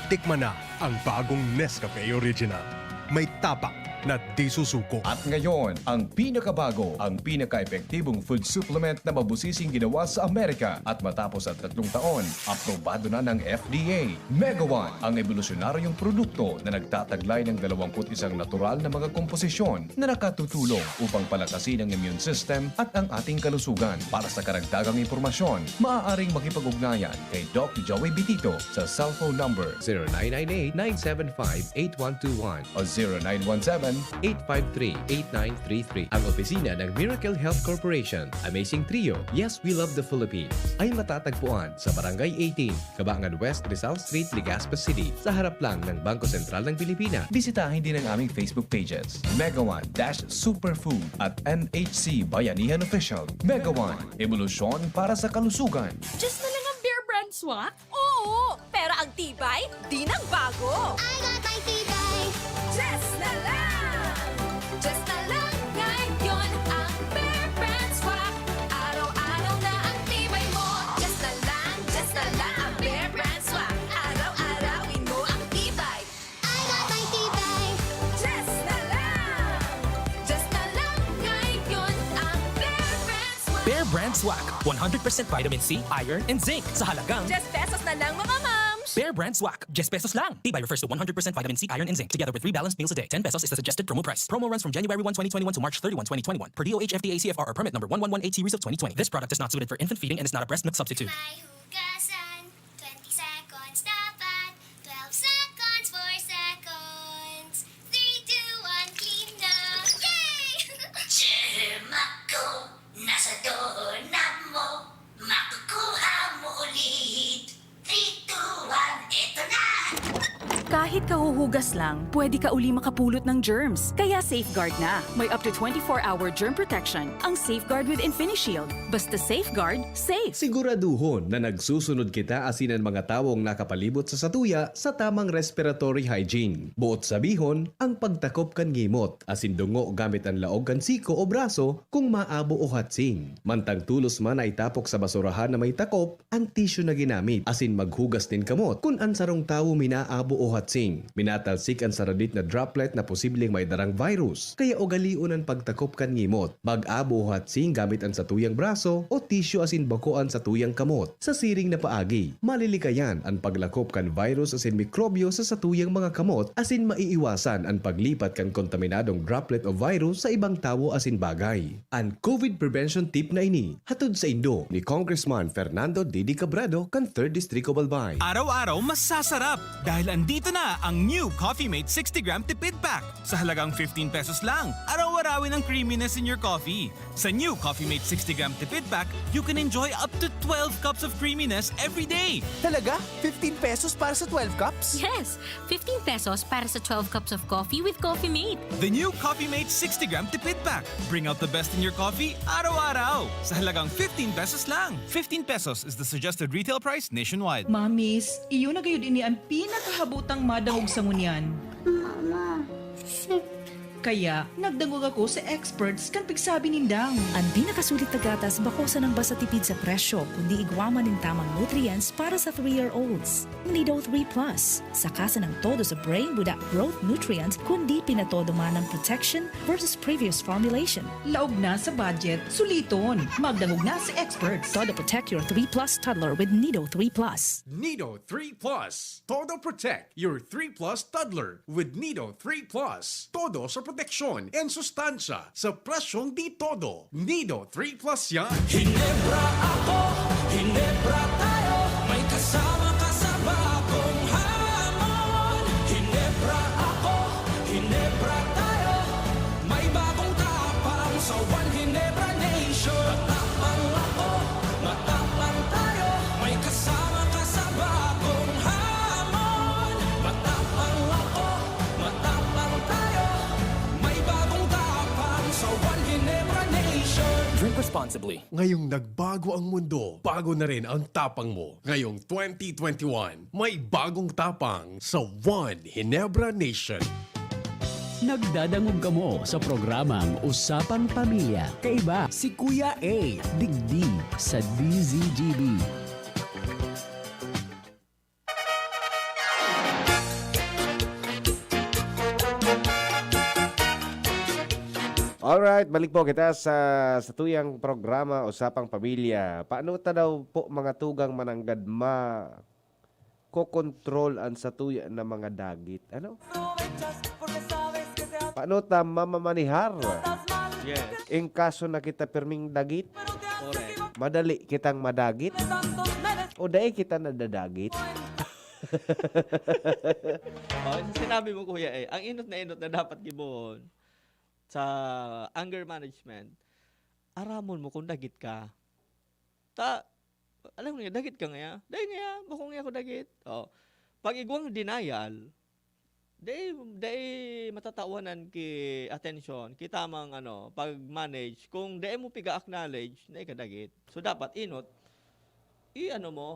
tikman na ang bagong Nescafe Original. May tapang na di susuko. At ngayon, ang pinakabago, ang pinaka-epektibong food supplement na mabusising ginawa sa Amerika at matapos ang tatlong taon, aprobado na ng F D A. Mega One, ang ebolusyonaryong produkto na nagtataglay ng dalawampu't isang natural na mga komposisyon na nakatutulong upang palakasin ang immune system at ang ating kalusugan. Para sa karagdagang impormasyon, maaaring makipag-ugnayan kay Doc Joey Bitito sa cellphone number zero nine nine eight, nine seven five, eight one two one o zero nine one seven, eight five three, eight nine three three. Ang opisina ng Miracle Health Corporation, Amazing Trio, Yes, We Love the Philippines, ay matatagpuan sa Barangay eighteen, Cabangan West, Rizal Street, Legazpi City, sa harap lang ng Bangko Sentral ng Pilipinas. Bisitahin din ang aming Facebook pages, Mega One dash Superfood at N H C Bayanihan Official. Mega One, ebolusyon para sa kalusugan. Just na lang ang Bear Brand Swak? Oo, pero ang tibay, di nagbago. I got my tibay. Just na lang! Just na lang ngayon ang Bear Brand Swak. Araw-araw na ang tibay mo. Just na lang, just na lang ang Bear Brand Swak. Araw-arawin mo ang tibay. I got my tibay. Just na lang. Just na lang ngayon ang Bear Brand Swak. Bear Brand Swak. One hundred percent vitamin C, iron, and zinc. Sa halagang Diyes pesos na lang, mga mams! Bear Brand Swak. Diyes pesos lang. Tibay refers to one hundred percent vitamin C, iron, and zinc, together with three balanced meals a day. Ten pesos is the suggested promo price. Promo runs from January one, twenty twenty-one to March thirty-one, twenty twenty-one, per D O H F D A C F R or permit number one one one eight series of twenty twenty. This product is not suited for infant feeding and is not a breast milk substitute. May hugasan, twenty seconds dapat, twelve seconds, four seconds, three, two, one, clean na! Yay! Germ ako, nasa doorknob mo, makukuha mo ulit. Three, two, one, eto na! Kahit Kahuhugas lang, pwede ka uli makapulot ng germs. Kaya Safeguard na. May up to twenty-four hour germ protection ang Safeguard with InfiniShield. Basta Safeguard, safe. Siguraduhon na nagsusunod kita asin an mga tawong nakapalibot sa satuya sa tamang respiratory hygiene. Buot sabihon, ang pagtakop kan ngimot asin dungo gamit an laog kan siko o braso kun maabo o hatsing. Mantang tolos man na itapok sa basurahan na may takop, an tisyu na ginamit asin maghugas nin kamot kun an sarong tawo minaabo o hatsing. Minatalsik an saradit na droplet na posibleng may darang virus, kaya ugalion an pagtakop kan ngimot, mag-abo o hatsing gamit an satuyang braso o tisyu asin bako an satuyang kamot. Sa siring na paagi, malilikayan an paglakop kan virus asin mikrobyo sa satuyang mga kamot asin maiiwasan an paglipat kan kontaminadong droplet o virus sa ibang tawo asin bagay. An COVID prevention tip na ini hatod saindo ni Congressman Fernando Didi Cabredo kan Third Distrito Albay. Araw-araw masasarap dahil andito na ang new Coffee Mate sixty gram Tipid Pack. Sa halagang fifteen pesos lang, araw-arawin ang creaminess in your coffee. Sa new Coffee Mate sixty gram Tipid Pack, you can enjoy up to twelve cups of creaminess every day. Talaga? Fifteen pesos para sa twelve cups? Yes! Fifteen pesos para sa twelve cups of coffee with Coffee Mate. The new Coffee Mate sixty gram Tipid Pack. Bring out the best in your coffee araw-araw. Sa halagang fifteen pesos lang. Fifteen pesos is the suggested retail price nationwide. Mamis, iyo na gayud ini an pinakahabotang madangog sa ngunyan. Mama, sit. Kaya, nagdangog ako sa experts kan pigsabi nindang. An pinakasulit na gatas bako sanang basta tipid sa presyo, kundi igwa man nin tamang nutrients para sa three-year-olds. Nido three Plus, saka sanang todo sa brain buda growth nutrients, kundi pinatodo man ang protection versus previous formulation. Laog na sa budget, suliton. Magdangog na sa experts. Todo protect your three plus toddler with Nido three Plus. Nido three Plus. Todo protect your three Plus toddler with Nido three Plus. Todo sa proteksyon and sustansya sa presyong di todo. Nido three Plus yan. Hinebra ako, Hinebra tayo. May kasama ka sa bagong hamon. Hinebra ako, Hinebra tayo. May bagong tapang sa One Hinebra Nation. Matapang ako, matapang tayo. May kasama ka sa bagong hamon. Matapang ako, matapang tayo. May bagong tapang sa One Hinebra Nation. Drink responsibly. Ngayong nagbago ang mundo, bago na rin ang tapang mo. Ngayong twenty twenty-one, may bagong tapang sa One Hinebra Nation. Nagdadangog kamo sa programang Usapang Pamilya. Kaiba si Kuya A, digdi sa D Z G B. Alright, balik po kita sa satuyang programa, Usapang Pamilya. Paano ta daw po, mga tugang, mananggad ma-control an satuya na mga dagit? Ano? Paano ta mamamanihar? Yes. In kaso na kita pirming dagit? Correct. Madali kitang madagit? O dai kita nadadagit? Oh, sa sinabi mo, Kuya, eh, ang inot na inot na dapat gibohon sa anger management, aramon mo kung dagit ka. Ta, alam mo nga, dagit ka ngaya. Dai ngaya, bako ngaya ako dagit. Oh. Pag igwang denial, dai, dai matatawan ki atensyon, ki tamang ano, pag-manage. Kung dai mo piga-acknowledge na ika dagit. So, dapat inot, i-ano mo,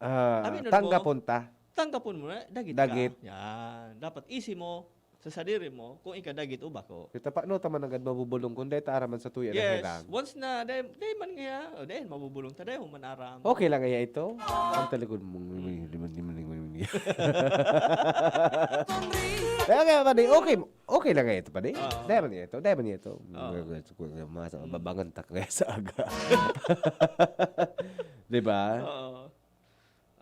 Ah, Aminon mo. Tanggapon ta. Tanggapon mo na, dagit, Dagit. ka. Yan. Dapat isi mo sa sadiri mo kung ika dagit o bako. Kita pa, no, ta mananggad mabubulong kung dai ta araman sa tuya na Yes. hirang. Once na, dahil, dahil man nga, o dahil mabubulong ta, dahil man aram. Okay lang kaya ito? Ang talikod mo. Kaya nga, padi, okay, okay lang kaya ito, padi? Oo. Dahil man niya ito, dahil man niya ito. Oo. Masa, babangan tak nga sa aga. Di ba? Oo.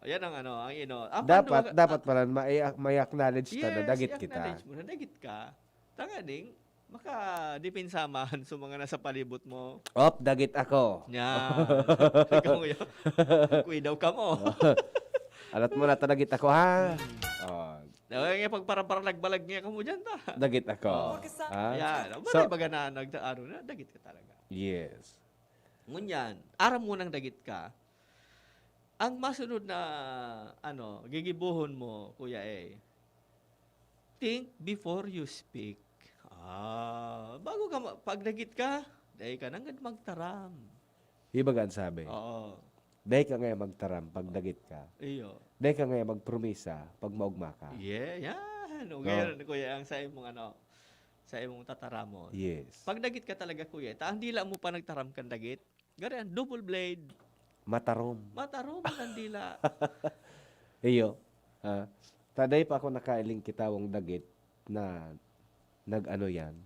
Yan ang ano, ang ino. Ah, Dapat, paano- dapat pala may, may acknowledge ta na Yes, dagit kita. i-acknowledge mo na dagit ka. Tanganing, makadepensa man sa mga nasa palibot mo. Op, dagit ako. Yan. Ikaw ngayon. Kuidaw ka mo. Alat mo na ta dagit ako, ha? Oh, Dahil nga pagparaparalagbalag nga ka mo dyan, ta. dagit ako. Oh. Ha? Yan. So, Baga na nagtaaro na, dagit ka talaga. Yes. Ngunyan, aram mo nang dagit ka, ang masunod na, ano, gigibohon mo, Kuya A, Think before you speak. Ah, bago ka ma-, pag dagit ka, dai ka nanggad magtaram. Ibaga an sabi, Oo. dai ka ngaya magtaram pag dagit ka. Iyo. Dai ka ngaya magpromisa pag maogma ka. Yeah, yan. O ngayon, kuya, ang sa imong ano, sa imong tataramon. Yes. Pag dagit ka talaga, kuya, ta ang dila mo pa nagtaram kan dagit. Gari ang double blade. Matarom. Matarom ang dila. Iyo. Ha? Ta dai pa ako nakailing kitawong dagit na nag-ano yan,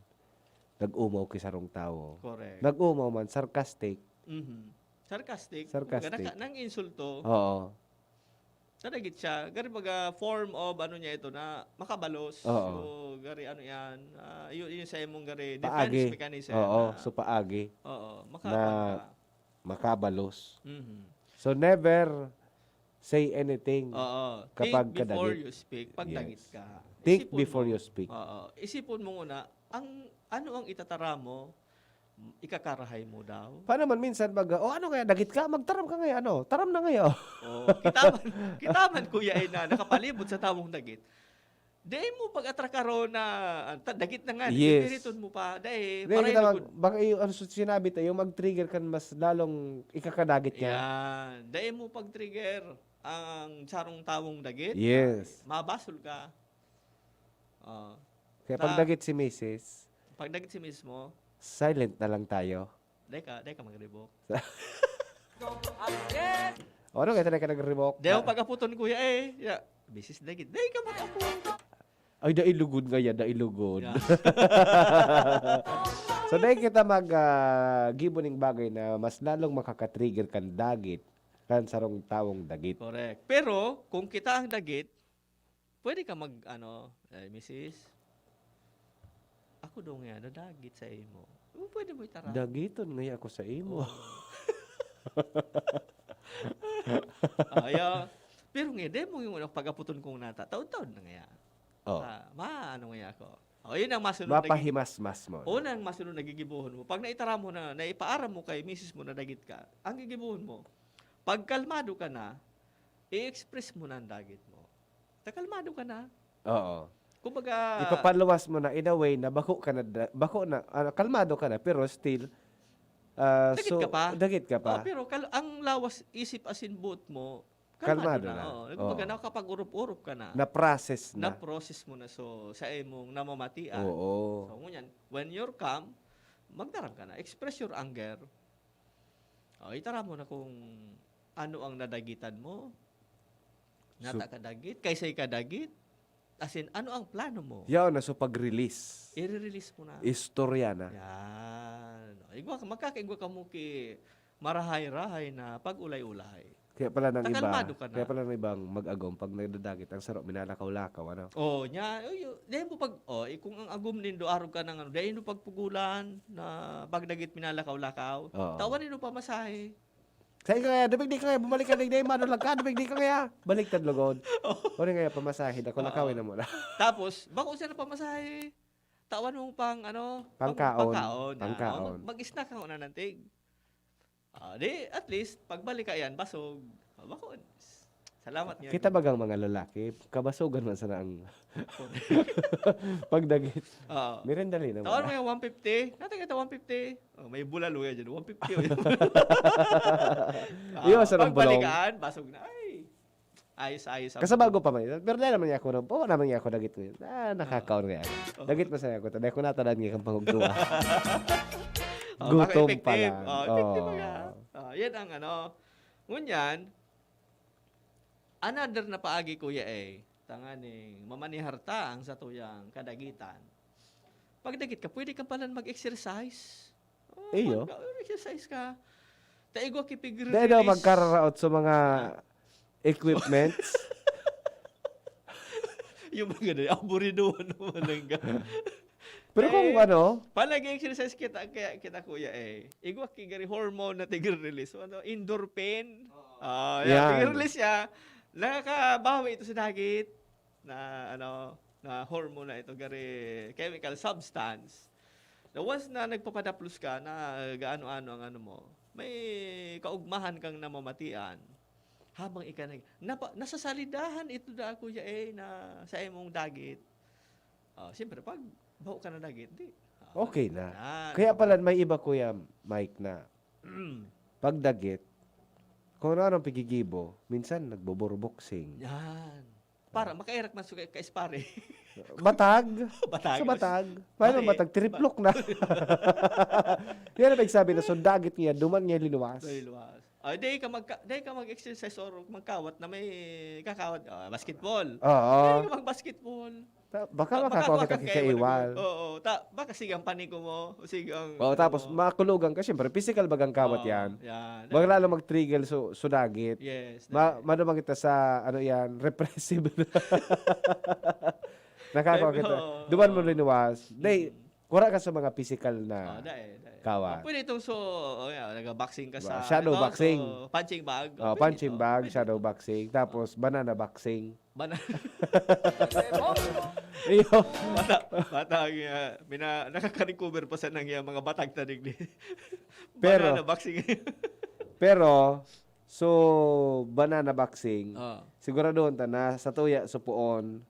nag-umaw ki sarong tawo. Correct. Nag-umaw man, sarcastic. Mhm. Sarcastic. Sarcastic. Kumbaga, naka-, nang insulto, Oo. nadagit siya. Gari baga form of ano niya ito na makabalos. Oo. So, gari ano yan, ah, yun, yun sa imong gari Paagi. Defense mechanism. Oo, na, so paagi. Oo, Na- makakuha ka. Makabalos. Mhm. So never say anything. Oo. Kapag Think before kadagit. you speak, pag Yes. dagit ka. Think Isipon before mo. you speak. Oo. Isipon mo muna, ang ano ang itataram mo, ikakarahay mo daw. Pa naman minsan mag, "Oh, ano kaya, dagit ka? Magtaram ka ngayon, ano? Taram na ngayon." Oh, kita man, kita man, kuya, ay na nakapalibot sa tamong dagit. Dai mo pag-atrakaron na, ah, ta-, dagit na nga, Yes. pipiriton mo pa. Dai, Dai maray kita na mag, gud. Baka yung ano, sinabi tayo, mag-trigger kan mas lalong ikakadagit niya. Yan. Dai mo pag-trigger ang sarong tawong dagit. Yes. Mabasol ka. Oh. Kaya pag Ta- dagit si misis, Pag dagit si mismo, silent na lang tayo. dai ka, dai ka mag-revoke. O ano kaya, dai ka nag-revoke? Dai mo pag-aputon, kuya, eh. Ya, misis dagit. Dai ka mag-apot. Ay, dai lugod nga yan, dai lugod. Ya. So, dai kita mag, ah, gibo ning bagay na mas lalong makaka-trigger kan dagit, kan sarong tawong dagit. Correct. Pero, kung kita ang dagit, pwede ka mag, ano, eh, misis, ako daw nga, nadagit sa imo. O, pwede mo itaram. Dagiton ngaya ako sa imo. Oh. Ah, yeah. Pero nga, dai mo yung pag-aputon kong nata. Taon-taon na ngaya. Oh. Ah, ma, ano ngaya ako? O, yun ang masunod na gi-, Mapahimasmas mo. o, nang masunod na gigibohon mo. Pag naitaram mo na, naipaaram mo kay misis mo na dagit ka, ang gigibohon mo, pag kalmado ka na, i-express mo na ang dagit mo. Ta kalmado ka na. Oo. Kumbaga, Ipapaluwas mo na in a way na bako ka na, da- bako na, ano, kalmado ka na, pero still, ah, Dagit so, ka pa? dagit ka pa. Oh, pero kal- ang lawas, isip asin buot mo, kalmado, Kalmado na. na. Oh, kumbaga, Oo. nakapag-urop-urop ka na. Na-process na. Na-process mo na. So, sa imong namamatian. Oo. So, ngunyan, when you're calm, magdaram ka na. Express your anger. Oh, itaram mo na kung ano ang nadagitan mo. Nata So- ka dagit, kaysay ka dagit. As in, ano ang plano mo? Yaw na, so pag-release. I-release mo na. Istorya na. Yan. O, igwa ka, magkakaigwa ka mo ki marahay-rahay na pag-ulay-ulay. Kaya pala ng iba, Takalmado ka na. Kaya pala ng ibang mag-agom pag nagdadagit, ang saro, minalakaw-lakaw, ano? Oh, nya, uy, uy, dahil mo pag, oh, eh, kung ang agom nindo, arog ka ng ano, dahil mo pagpugulan na pagdagit minalakaw-lakaw, Oo. tawan nindo pamasahe. Sa ikaw kaya, dubig di ka kaya, bumalik ka, dubig di, mano lang ka, dubig di ka kaya. Baliktad lugod. O rin kaya, pamasahe, ako Oo. lakawin na muna. Tapos, bako siya na pamasahe. Tawan mong pang, ano, pang- Pangkaon. pangkaon. Ah, Pangkaon. oh, mag- mag-snack ka una nantig. Ah, di, at least, pagbalik ka yan, basog. Ah, bako. Salamat nga. Kita bagang mga lalaki, kabasogan man sana ang pagdagit. Oo. Mirindali na Tawan mo wala. yung one fifty. Nata kita one fifty. Oh, may bulalo yan dyan. One fifty. Oh, yun. Ah, Iyo, sarang bulong. pagbalikaan, basog na. Ay. Ayos, ayos. Ang Kasi bago pa man yun. Pero dahil naman niya ako, po naman niya ako dagit ko yun. Ah, nakakaon nga yan. Oh. Dagit pa sa ako. Dahil ko natalan nga kang pangugtuwa. Oh, Gutom baka pa effective. lang. Oh, effective Oh. nga. Oh, yan ang ano. Ngunyan, another na paagi, kuya, eh. Tanganing mamaniharta ang satuyang kadagitan. Pagdagit ka, pwede ka pala mag-exercise. Oh, Iyo. Mag-exercise ka. Taigwa kipig Dahil daw magkararaot sa mga equipments. Yung mga na, aburido naman ang ga- Pero kung Eh, ano, Palagi exercise kita, kaya kita, kuya, eh. Igwa ki gari hormone na tigre-release. Ano, endorphin. Ah, Yan. Yeah, tigre-release siya. Nakakabawi ito sa dagit na, ano, na hormone na ito, gari chemical substance. Na once na nagpapadaplos ka, na gaano-ano ang ano mo, may kaugmahan kang namamatian. Habang ika nag-, napa-, nasasalidahan ito da, kuya, eh, na sa imong dagit. Oh, siyempre, pag baho ka na dagit, di. Ah, Okay na. yan. Kaya pala may iba, Kuya Mike, na pagdagit, kung ano-anong pigigibo, minsan nagboborboxing. Yan. Para makairak man sa ka-, kaispare. Batag. Batag. Sa batag. Paano Mali. batag? Triplok na. Yan ang pagsabi na sundagit niya, duman niya linuwas. Linuwas. Ah, di ka magka-, di ka mag-exercise or magkawat na may kakawat. Ah, basketball. Oo. Di ka mag-basketball. Ta-, baka Ba-, makakawat ka kikaiwal. Oo. Ta-, baka sigang paniko mo. O sigang, Oo, tapos ano. makulugan ka. Siyempre, physical bagang kawat Oo, yan. yan. Baka lalo mag-trigger so, sudagit. Yes. Ma-, madumang kita sa, ano yan, repressive. Nakakawa Pero, kita. Duman mo oo. linuwas. Dahil, Mm. wala ka sa mga physical na Ah, dai, dai. kawat. Ah, pwede itong so, oh, yeah, nag-boxing ka Ba, sa, shadow halimbawa, boxing. so, punching bag. Oh, Oh, pwede punching ito. bag, Pwede shadow ito. boxing, tapos banana boxing. Bana- Iyo. Bata, bata ang, ah, mina-, nakaka-recover pa sa nang, ah, mga batag tanig ni Pero, Banana boxing. pero, so, banana boxing, Ah. siguraduhon ta na sa tuya, supoon.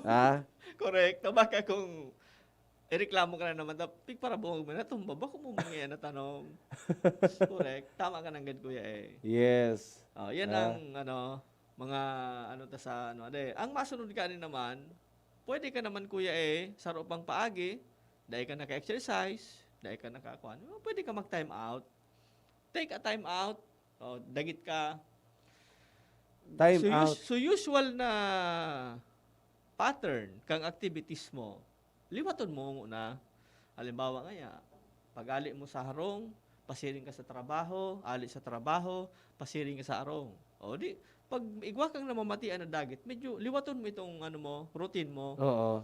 Ha? Correct. Tabaka kung ireklamo ka na naman, ta-, pigparabuhog mo na, tumba ba kung mo mga yan na tanom? Correct. Tama ka nanggad, kuya, eh. Yes. Oh, yan Ah. ang, ano, mga, ano ta sa, ano, ade. Ang masunod ka ni naman, pwede ka naman, kuya, eh, sa rupang paagi, dai ka naka-exercise, dai ka nakakuan, pwede ka mag-time out. Take a time out. Oh, dagit ka. Time So, us-, out. so, usual na pattern kang activities mo, liwaton mo nguna. Halimbawa ngaya, pag-ali mo sa harong, pasiring ka sa trabaho, ali sa trabaho, pasiring ka sa harong. O di, pag igwa kang namamatian na dagit, medyo liwaton mo itong ano mo, routine mo. Oo.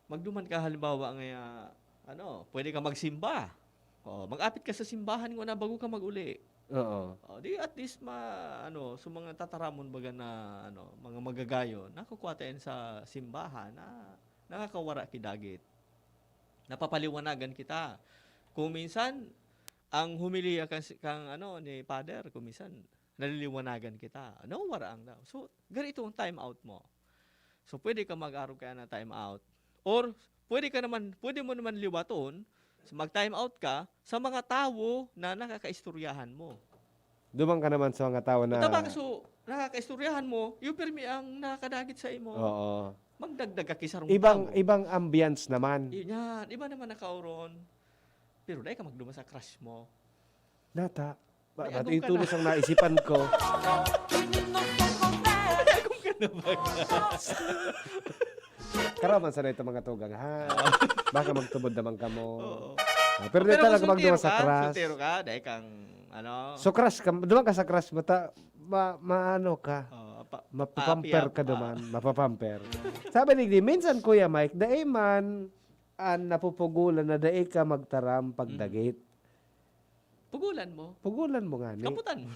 Magduman ka halimbawa ngaya, ano, pwede ka magsimba. O, mag-apit ka sa simbahan nguna bago ka mag-uli. Oo. O, di at least ma-, ano, sa mga tataramon baga na, ano, mga magagayon, nakukuha tayo sa simbahan na nakakawara ki dagit. Napapaliwanagan kita. Kung minsan, ang homilya kan si-, kang, ano, ni Father, kung minsan, naliliwanagan kita. Nawawara ang daw. So, ganito ang time out mo. So, pwede ka mag-arog kaya na time out. Or, pwede ka naman, pwede mo naman liwaton, so mag-time out ka sa mga tawo na nakakaistoryahan mo. Duman ka naman sa mga tawo na Tama ka, so, nakakaistoryahan mo, yung pirmi ang nakakadagit sa imo. Oo. Magdagdag ka kisarong Ibang, tawo. ibang ambience naman. Yun yan. Iba naman nakauron. Pero dai ka magduman sa crush mo. Nata. Ba, May nata agom yung ka tulos na. ang naisipan ko. May agom ka na ba? Karaman sana itong mga tugang, ha? Baka magtubod naman kamo. Oo. Ah, pero di Pero talaga kung magduman soltero sa ka, crush. soltero ka, dai kang, ano? So, crush ka, duman ka sa crush mo, ta-, ma-, maano ka? Oo, pa-, Mapapamper paapiap, ka ah. duman, mapapamper. Sabi ni Glenn, minsan, Kuya Mike, dai man, ah, napupugulan na dai ka magtaram pag Mm. dagit. Pugulan mo. Pugulan mo ngani. Kaputan mo.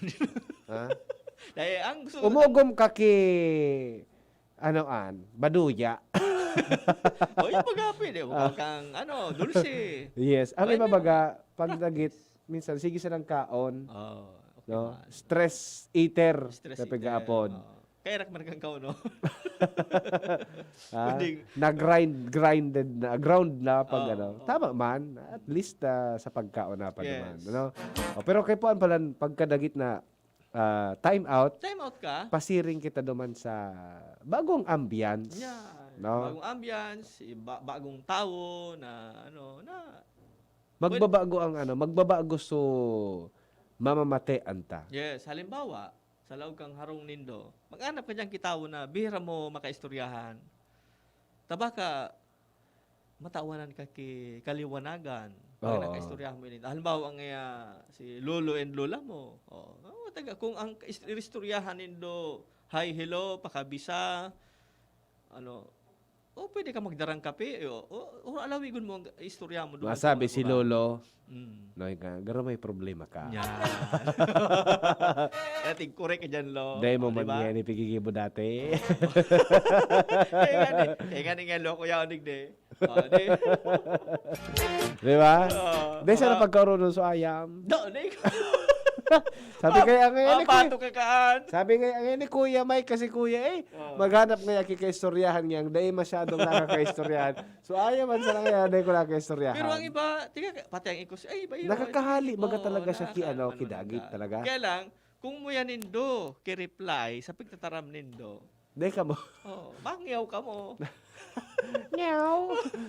Ha? Dahil ang gusto Umugom ka ki, ano an, baduya. O, yung baga, pwede. Huwag Ah. kang, ano, dulce. Yes. Ang Pwede iba mo. baga, pag dagit, minsan, sige silang kaon. Oh, okay No? man. Stress eater Stress na eater, pag-aapod. oo. Kaya rak man kang kaon, no? Ah, Pwedeng na-grind, grinded na, ground na pag Oo, ano. oo. Tama man, at least, ah, sa pagkaon na pa naman, Yes. ano? Oh, pero kay puan pala, pagkadagit na, ah, time out, Time out ka? pasiring kita duman sa bagong ambience, Yan. no? Bagong ambience, iba, bagong tawo na, ano, na Magbabago ang ano, magbabago so mamamatean ta. Yes, halimbawa, sa laog kang harong nindo, mag-anap ka diyan ki tawo na bihira mo makaistoryahan. Ta baka matawanan ka ki kaliwanagan, pag Oo. nakaistoryahan mo ini. Halimbawa, ang, ah, si lolo and lola mo. Oh, oh, taga, kung ang is-, iristoryahan nindo, hi, hello, pakabisa, ano, oh, pwede ka magdarang kape, eh, oh, oh, oh, alawigon mo ang istorya mo doon Masabi sa si mga lolo, Mm. "Noy ka, garo may problema ka." Yan. Dating korek ka dyan, lo. Dahil mo Oh, di man ba? yan, ipigigibo dati. Kaya nga ni, kaya nga ni nga, lo, kuya, onig de. Oh, di. Di ba? Oo. Dahil sana Baka pagkaroon sa ayam. Do, di ko. Sabi kaya ngayon ni Kuya, Papato ka kaan. sabi nga ngayon ni Kuya Mike kasi Kuya eh, Oh. maghanap nga kikaistoryahan niya, ang dai masyadong nakakaistoryahan. So ayaw man sana kaya dai ko nakakaistoryahan. Pero ang iba, tiga, pati ang ikos, ay, iba yun. Nakakahali baga Oo, talaga siya ki, ano, nakaka-, kidagit ano, talaga. Kaya lang, kung mo yan nindo, ki-reply, sa pagtataram nindo, Dai ka mo. oh, mangyaw ka mo. Nyaw.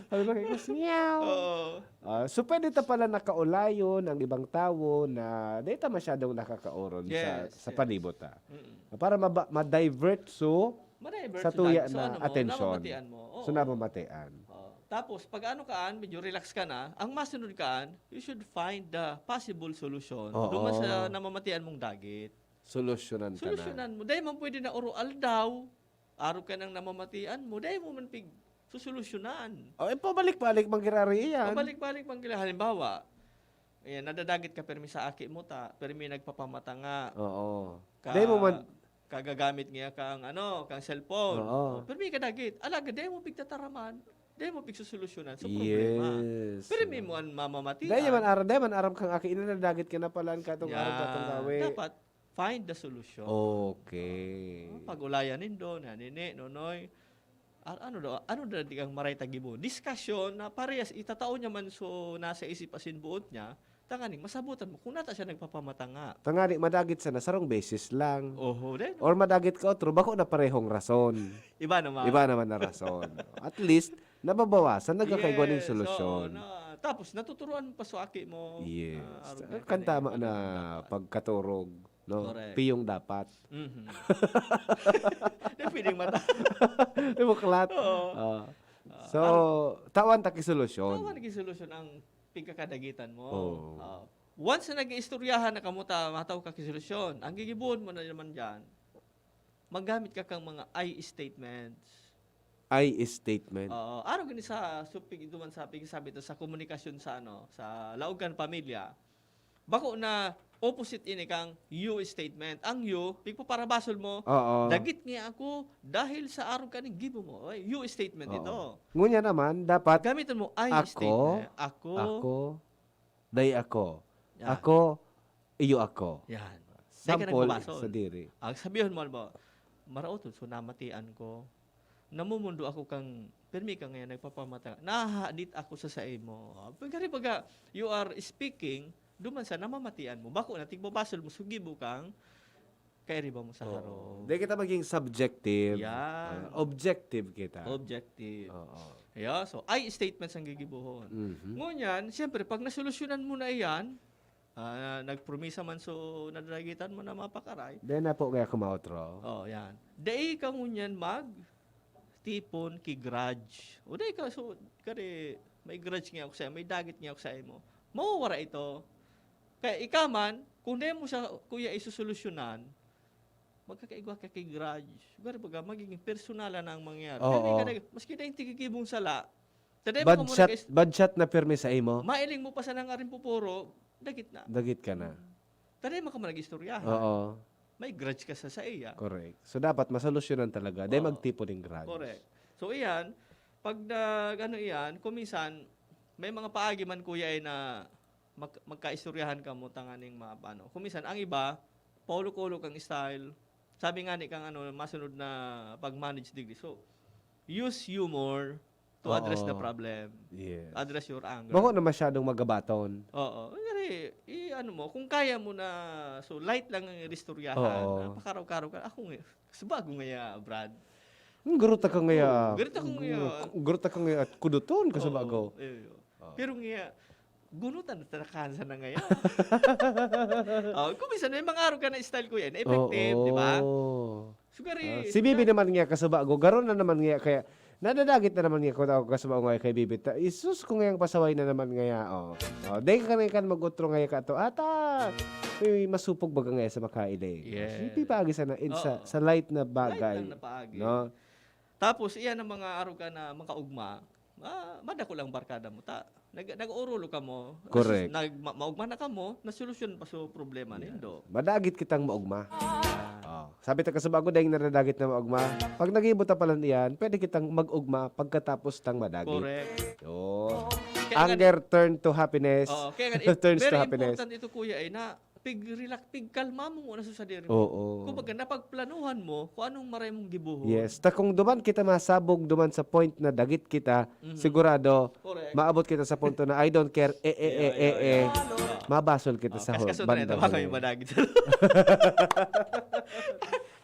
Sabi ba kay Kus, nyaw. Oo. Ah, so pwede ta pala nakaulayon ang ibang tawo na dai ta masyadong nakakaoron sa, Yes, sa yes. palibot ta. Mm. Para maba- ma-divert so Ma-divert sa so tuya dag-, so na ano mo, atensyon. Namamatian mo. Oo. So namamatian. Oh. Tapos, pag ano kaan, medyo relax ka na, ang masunod kaan, you should find the possible solution. Oo. Duman sa namamatian mong dagit. Solusyonan ka na. Solusyonan mo. Dahil man pwede na oro aldaw, araw ka nang namamatian mo, dahil mo man pig susolusyonan. O, eh, pabalik-balik manggirari iyan. Pabalik-balik man gila. Halimbawa, ayan, nadadagit ka permi sa aki mo ta, permi nagpapamatanga. Oo. Ka, Dahil mo man, kagagamit niya kang ano, kang cellphone. Oo. O, permi ka dagit. Alaga, dahil mo pigtataraman, dahil mo pigsusolusyonan sa problema. Yes. Permi mo ang mamamatian. Dahil man aram, dahil man aram kang aki, inadadagit ka na pala ang katong Yan. araw katong gawi. Dapat find the solution. Okay. Pag-ulayan nindo, nanini, nonoy, a- ano daw, ano daw di kang maray tagibo? Discussion na parehas, itatao niya man so nasa isip asin buot niya, tanganing masabutan mo kung nata siya nagpapamatanga. Tangani, madagit sana, sarong beses lang. Oho, din. Or madagit ka otro, bako na parehong rason. Iba naman. Iba naman na rason. At least, nababawasan, nagkakaigwa ning Yes, solusyon. Oo, na, tapos natuturuan mo pa so aki mo. Yes. Ah, arog Kan na tama ganun na dapat. pagkaturog, no? Correct. Piyong dapat. Mhm. Di pwedeng mata. Di mo kalat? Oo. Ah. Ah, So, tawan ta ki solusyon. Tama naging solusyon ang pigkakadagitan mo. Oo. Ah, once na nag-iistoryahan na kamo ta, mataw ka ki solusyon. Ang gigibuhon mo na naman dyan, maggamit ka kang mga I statements. I statement. Oo. Araw gini sa supig duman sa pigsabi to sa komunikasyon sa ano, sa laog kan pamilya. Bako na opposite ini kang you statement. Ang you, pigpaparabasol mo, Oo. dagit nga ako dahil sa arog kaning gibo mo. Oy, you statement Oo. ito. Ngunyan naman, dapat Gamitin mo I ako, statement. Ako. ako, dai ako. Yan. Ako, iyo ako. Yan. Dai ka Sample, nagbabasol. Sa diri. Ang sabihon mo, halimbawa, maraot, so namatian ko. Namumundo ako kang, permi ka ngayon, nagpapamata. Nahahadit ako sa saimo. Pagkari baga, you are speaking, duman sa namamatian mo. Bako na, tigbabasol mo, sugibo kang, kairiba mo sa Oo. harong. Di kita maging subjective. Yan. Ah, objective kita. Objective. Oo. Yeah, so, I statements ang gigibuhon. Mhm. Ngunyan, siyempre, pag nasolusyonan mo na iyan, ah, nagpromisa man so nadalagitan mo na mapakaray. Then na po kaya kumautro. Oh, yan. Dai ka ngunyan mag tipon ki grudge. O dai ka, so, kari, may grudge nga ako sa'yo, may dagit nga ako sa'yo mo. Mawawara ito. Kaya ikaw man, kung dai mo siya, kuya, isusolusyonan, magkakaigwa ka ki grudge. Gari baga, magiging personal na ang mangyayari. Oo. Kaya may ka nag-, maski dai tigigibong sala, taday mo Bad ka muna shot, guys, bad shot na pirmi sa imo. mailing mo pa sa nang aring pupuro, dagit na. Dagit ka na. Taday mo ka muna nag-istoryahan. Oo. May grudge ka sa sa iya. Correct. So dapat masolusyonan talaga. Dahil Oo. magtipon ng grudge. Correct. So iyan, pag nag, ano iyan, kung minsan, may mga paagi man kuya ay na mag, magkaistoryahan ka mo tanganing mga paano. Kung minsan, ang iba, paulo-ulo kang style. Sabi nga ni kang ano, masunod na pag-manage digdi. So, use humor to address the Oo. problem. Yes. Address your anger. Bako na masyadong magabaton. Oo. Ngari, i-ano mo, kung kaya mo na, so light lang ang istoryahan. Oo. Ah, pakaraw-karaw ka. Ako nga, sa bago nga ya, Brad. Hmm, guruta ka ngaya. Oo, guruta ka ngaya. Guruta ka ngaya at kuduton ka sa bago. Oo, eh, eh. Oo. Pero nga, gunutan na talaga sa na ngayon. Oh, kung minsan may mga araw ka na style ko yan, effective, Oo. Di ba? Sugari, Ah, si Bibi naman nga kasabago, garo na naman nga kaya nadadagit na naman nga ko ako kasabago nga kay Bibi. Ta, isus ko ngayang pasaway na naman ngaya, oh. Oh, dahil ka na kan mag-utro ngaya ka to. Ata, may masupog baga ngaya sa makaili. Yes. Si Bibi paagi sana in sa, Oo. sa light na bagay. Light lang na paagi. No? Tapos, iyan ang mga araw ka na makaugma, ma, madako lang barkada mo. Ta, nag, nag-urulo ka mo. Correct. Nag, ma, maugma na ka mo, na solusyon pa so problema nindo. Madagit kitang maugma. Oh. Sabi ta kasabago, dahil nadadagit na maugma. Pag nagibot na pala niyan, pwede kitang mag-ugma pagkatapos tang madagit. Correct. Oh. Kaya nga- Anger turn to happiness. Oo, kaya nga, Turns to very happiness. Important ito, kuya, ay na pig-relax, pigkalma mo ngona sa sadiri mo. Oo. Kumbaga, napagplanuhan mo kung anong maray mong gibuhon. Yes. Ta kung duman kita masabog duman sa point na dagit kita, Mhm. sigurado, Correct. maabot kita sa punto na, "I don't care, eh, eh, eh, eh, eh." Mabasol kita sa Kaskason na bandang ito, baka huli. Yung madagit.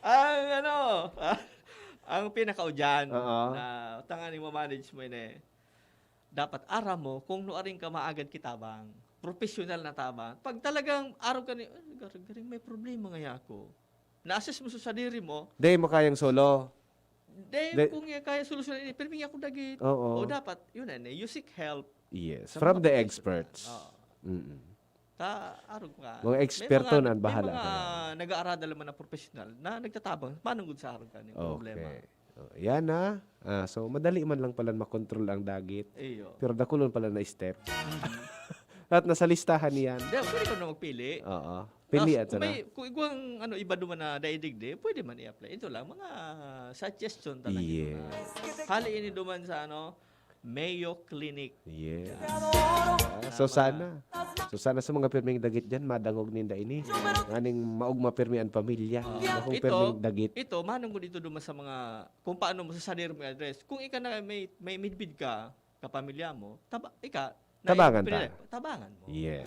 Ang ano, ah, ang pinakaudyan Oo. na tanganing ma-manage mo yun eh. Dapat aram mo kung nuaring ka maagad kitabang. Professional na tabang. Pag talagang araw ka ni, "Ay, garing, garing, may problema nga ako." Na-assess mo sa sadiri mo, Di mo kayang solo. Dahil Di- kung yan kaya solusyon ini, pirmi ako dagit. Oo. O dapat, yun na, you seek help. Yes. Sa From mga the professional. experts. Oo. Mm-mm. Ta, arog ka. Mga eksperto May mga, na ang bahala may mga kaya. nag-aaradal naman na professional na nagtatabang, manunggod sa arog ka yung problema. Okay. Oh, yan na. Ah, so, madali man lang pala makontrol ang dagit. Iyo. Pero dakulon pala na step. At nasa listahan niyan. Di, pwede ka na magpili. Oo. Pili Tas at kung sana. May, kung igwang ano, iba duman na daidigdi, pwede man i-apply. Ito lang, mga suggestion talaga. Yes. Mga, hali ini duman sa ano, Mayo Clinic. Yes. Ah, so sana. So sana sa mga pirming dagit dyan, madangog ninda ini. Aning maugma pirmi ang pamilya. Ah, Akong ito, pirming dagit. Ito, manunggod ito duman sa mga, kung paano mo sa sadiri mo i-address. Kung ika na may, may midbid ka, kapamilya mo, taba, ika, na Tabangan pwede, ta. Tabangan mo. Yes.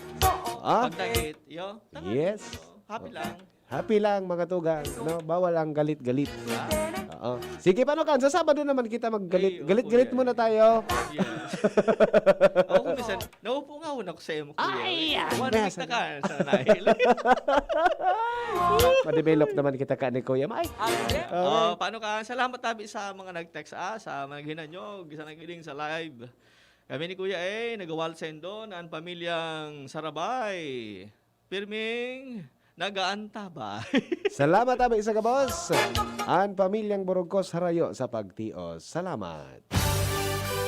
Ah, Pag dagit, yo, tangan Yes. mo. Happy lang. happy lang mga tugang, no? Bawal ang galit-galit. Oo. Sige, paano kan? Sa Sabado naman kita maggalit. Ay, oo, Galit-galit kuya. Muna tayo. Yes. Ako kung minsan, naupo nga ako sa imo, kuya. Ay, One ay, week na ka, sa nahil. Ma-develop naman kita ka ni Kuya Mike. Oh, paano ka? Salamat tabi sa mga nag-text, ah, sa mga hinanyog, sa nakikinig sa live. Kami ni Kuya A, nagawal sendo na ang pamilyang Sarabay. Pirming nagaantabay. Salamat abi sa gabos. An pamilyang Burugkos harayo sa pagtios. Salamat.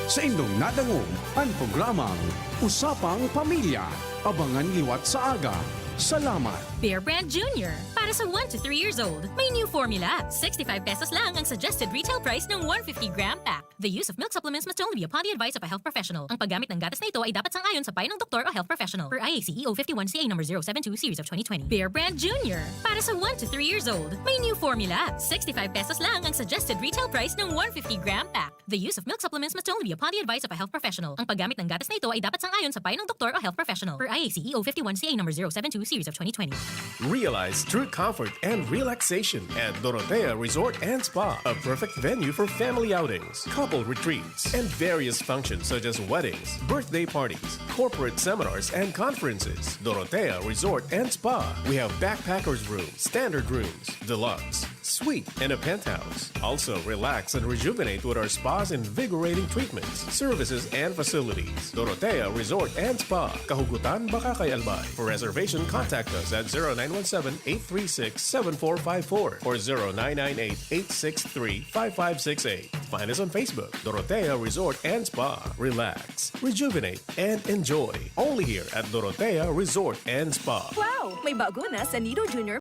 Sa indong nadangog an programang Usapang Pamilya. Abangan liwat sa aga. Salamat. Bear Brand Junior. Para sa one to three years old, may new formula. Sixty-five pesos lang ang suggested retail price ng one fifty gram pack. The use of milk supplements must only be upon the advice of a health professional. Ang paggamit ng gatas na ito ay dapat sang-ayon sa payo ng doktor o health professional. Per I A C E O fifty-one C A number zero seven two series of twenty twenty. Bear Brand Junior. Para sa one to three years old, may new formula. Sixty-five pesos lang ang suggested retail price ng one fifty gram pack. The use of milk supplements must only be upon the advice of a health professional. Ang paggamit ng gatas na ito ay dapat sang-ayon sa payo ng doktor o health professional. Per I A C E O fifty-one C A number zero seven two series of twenty twenty. Realize true comfort and relaxation at Dorotea Resort and Spa, a perfect venue for family outings, couple retreats, and various functions such as weddings, birthday parties, corporate seminars, and conferences. Dorotea Resort and Spa. We have backpackers room, standard rooms, deluxe, suite, and a penthouse. Also, relax and rejuvenate with our spa's invigorating treatments, services, and facilities. Dorotea Resort and Spa, Kahugutan, Bacacay, Albay. For reservation, contact us at zero nine one seven, eight three six, seven four five four or zero nine nine eight, eight six three, five five six eight. Find us on Facebook, Dorotea Resort and Spa. Relax, rejuvenate, and enjoy. Only here at Dorotea Resort and Spa. Wow! May bago na sa Nido Junior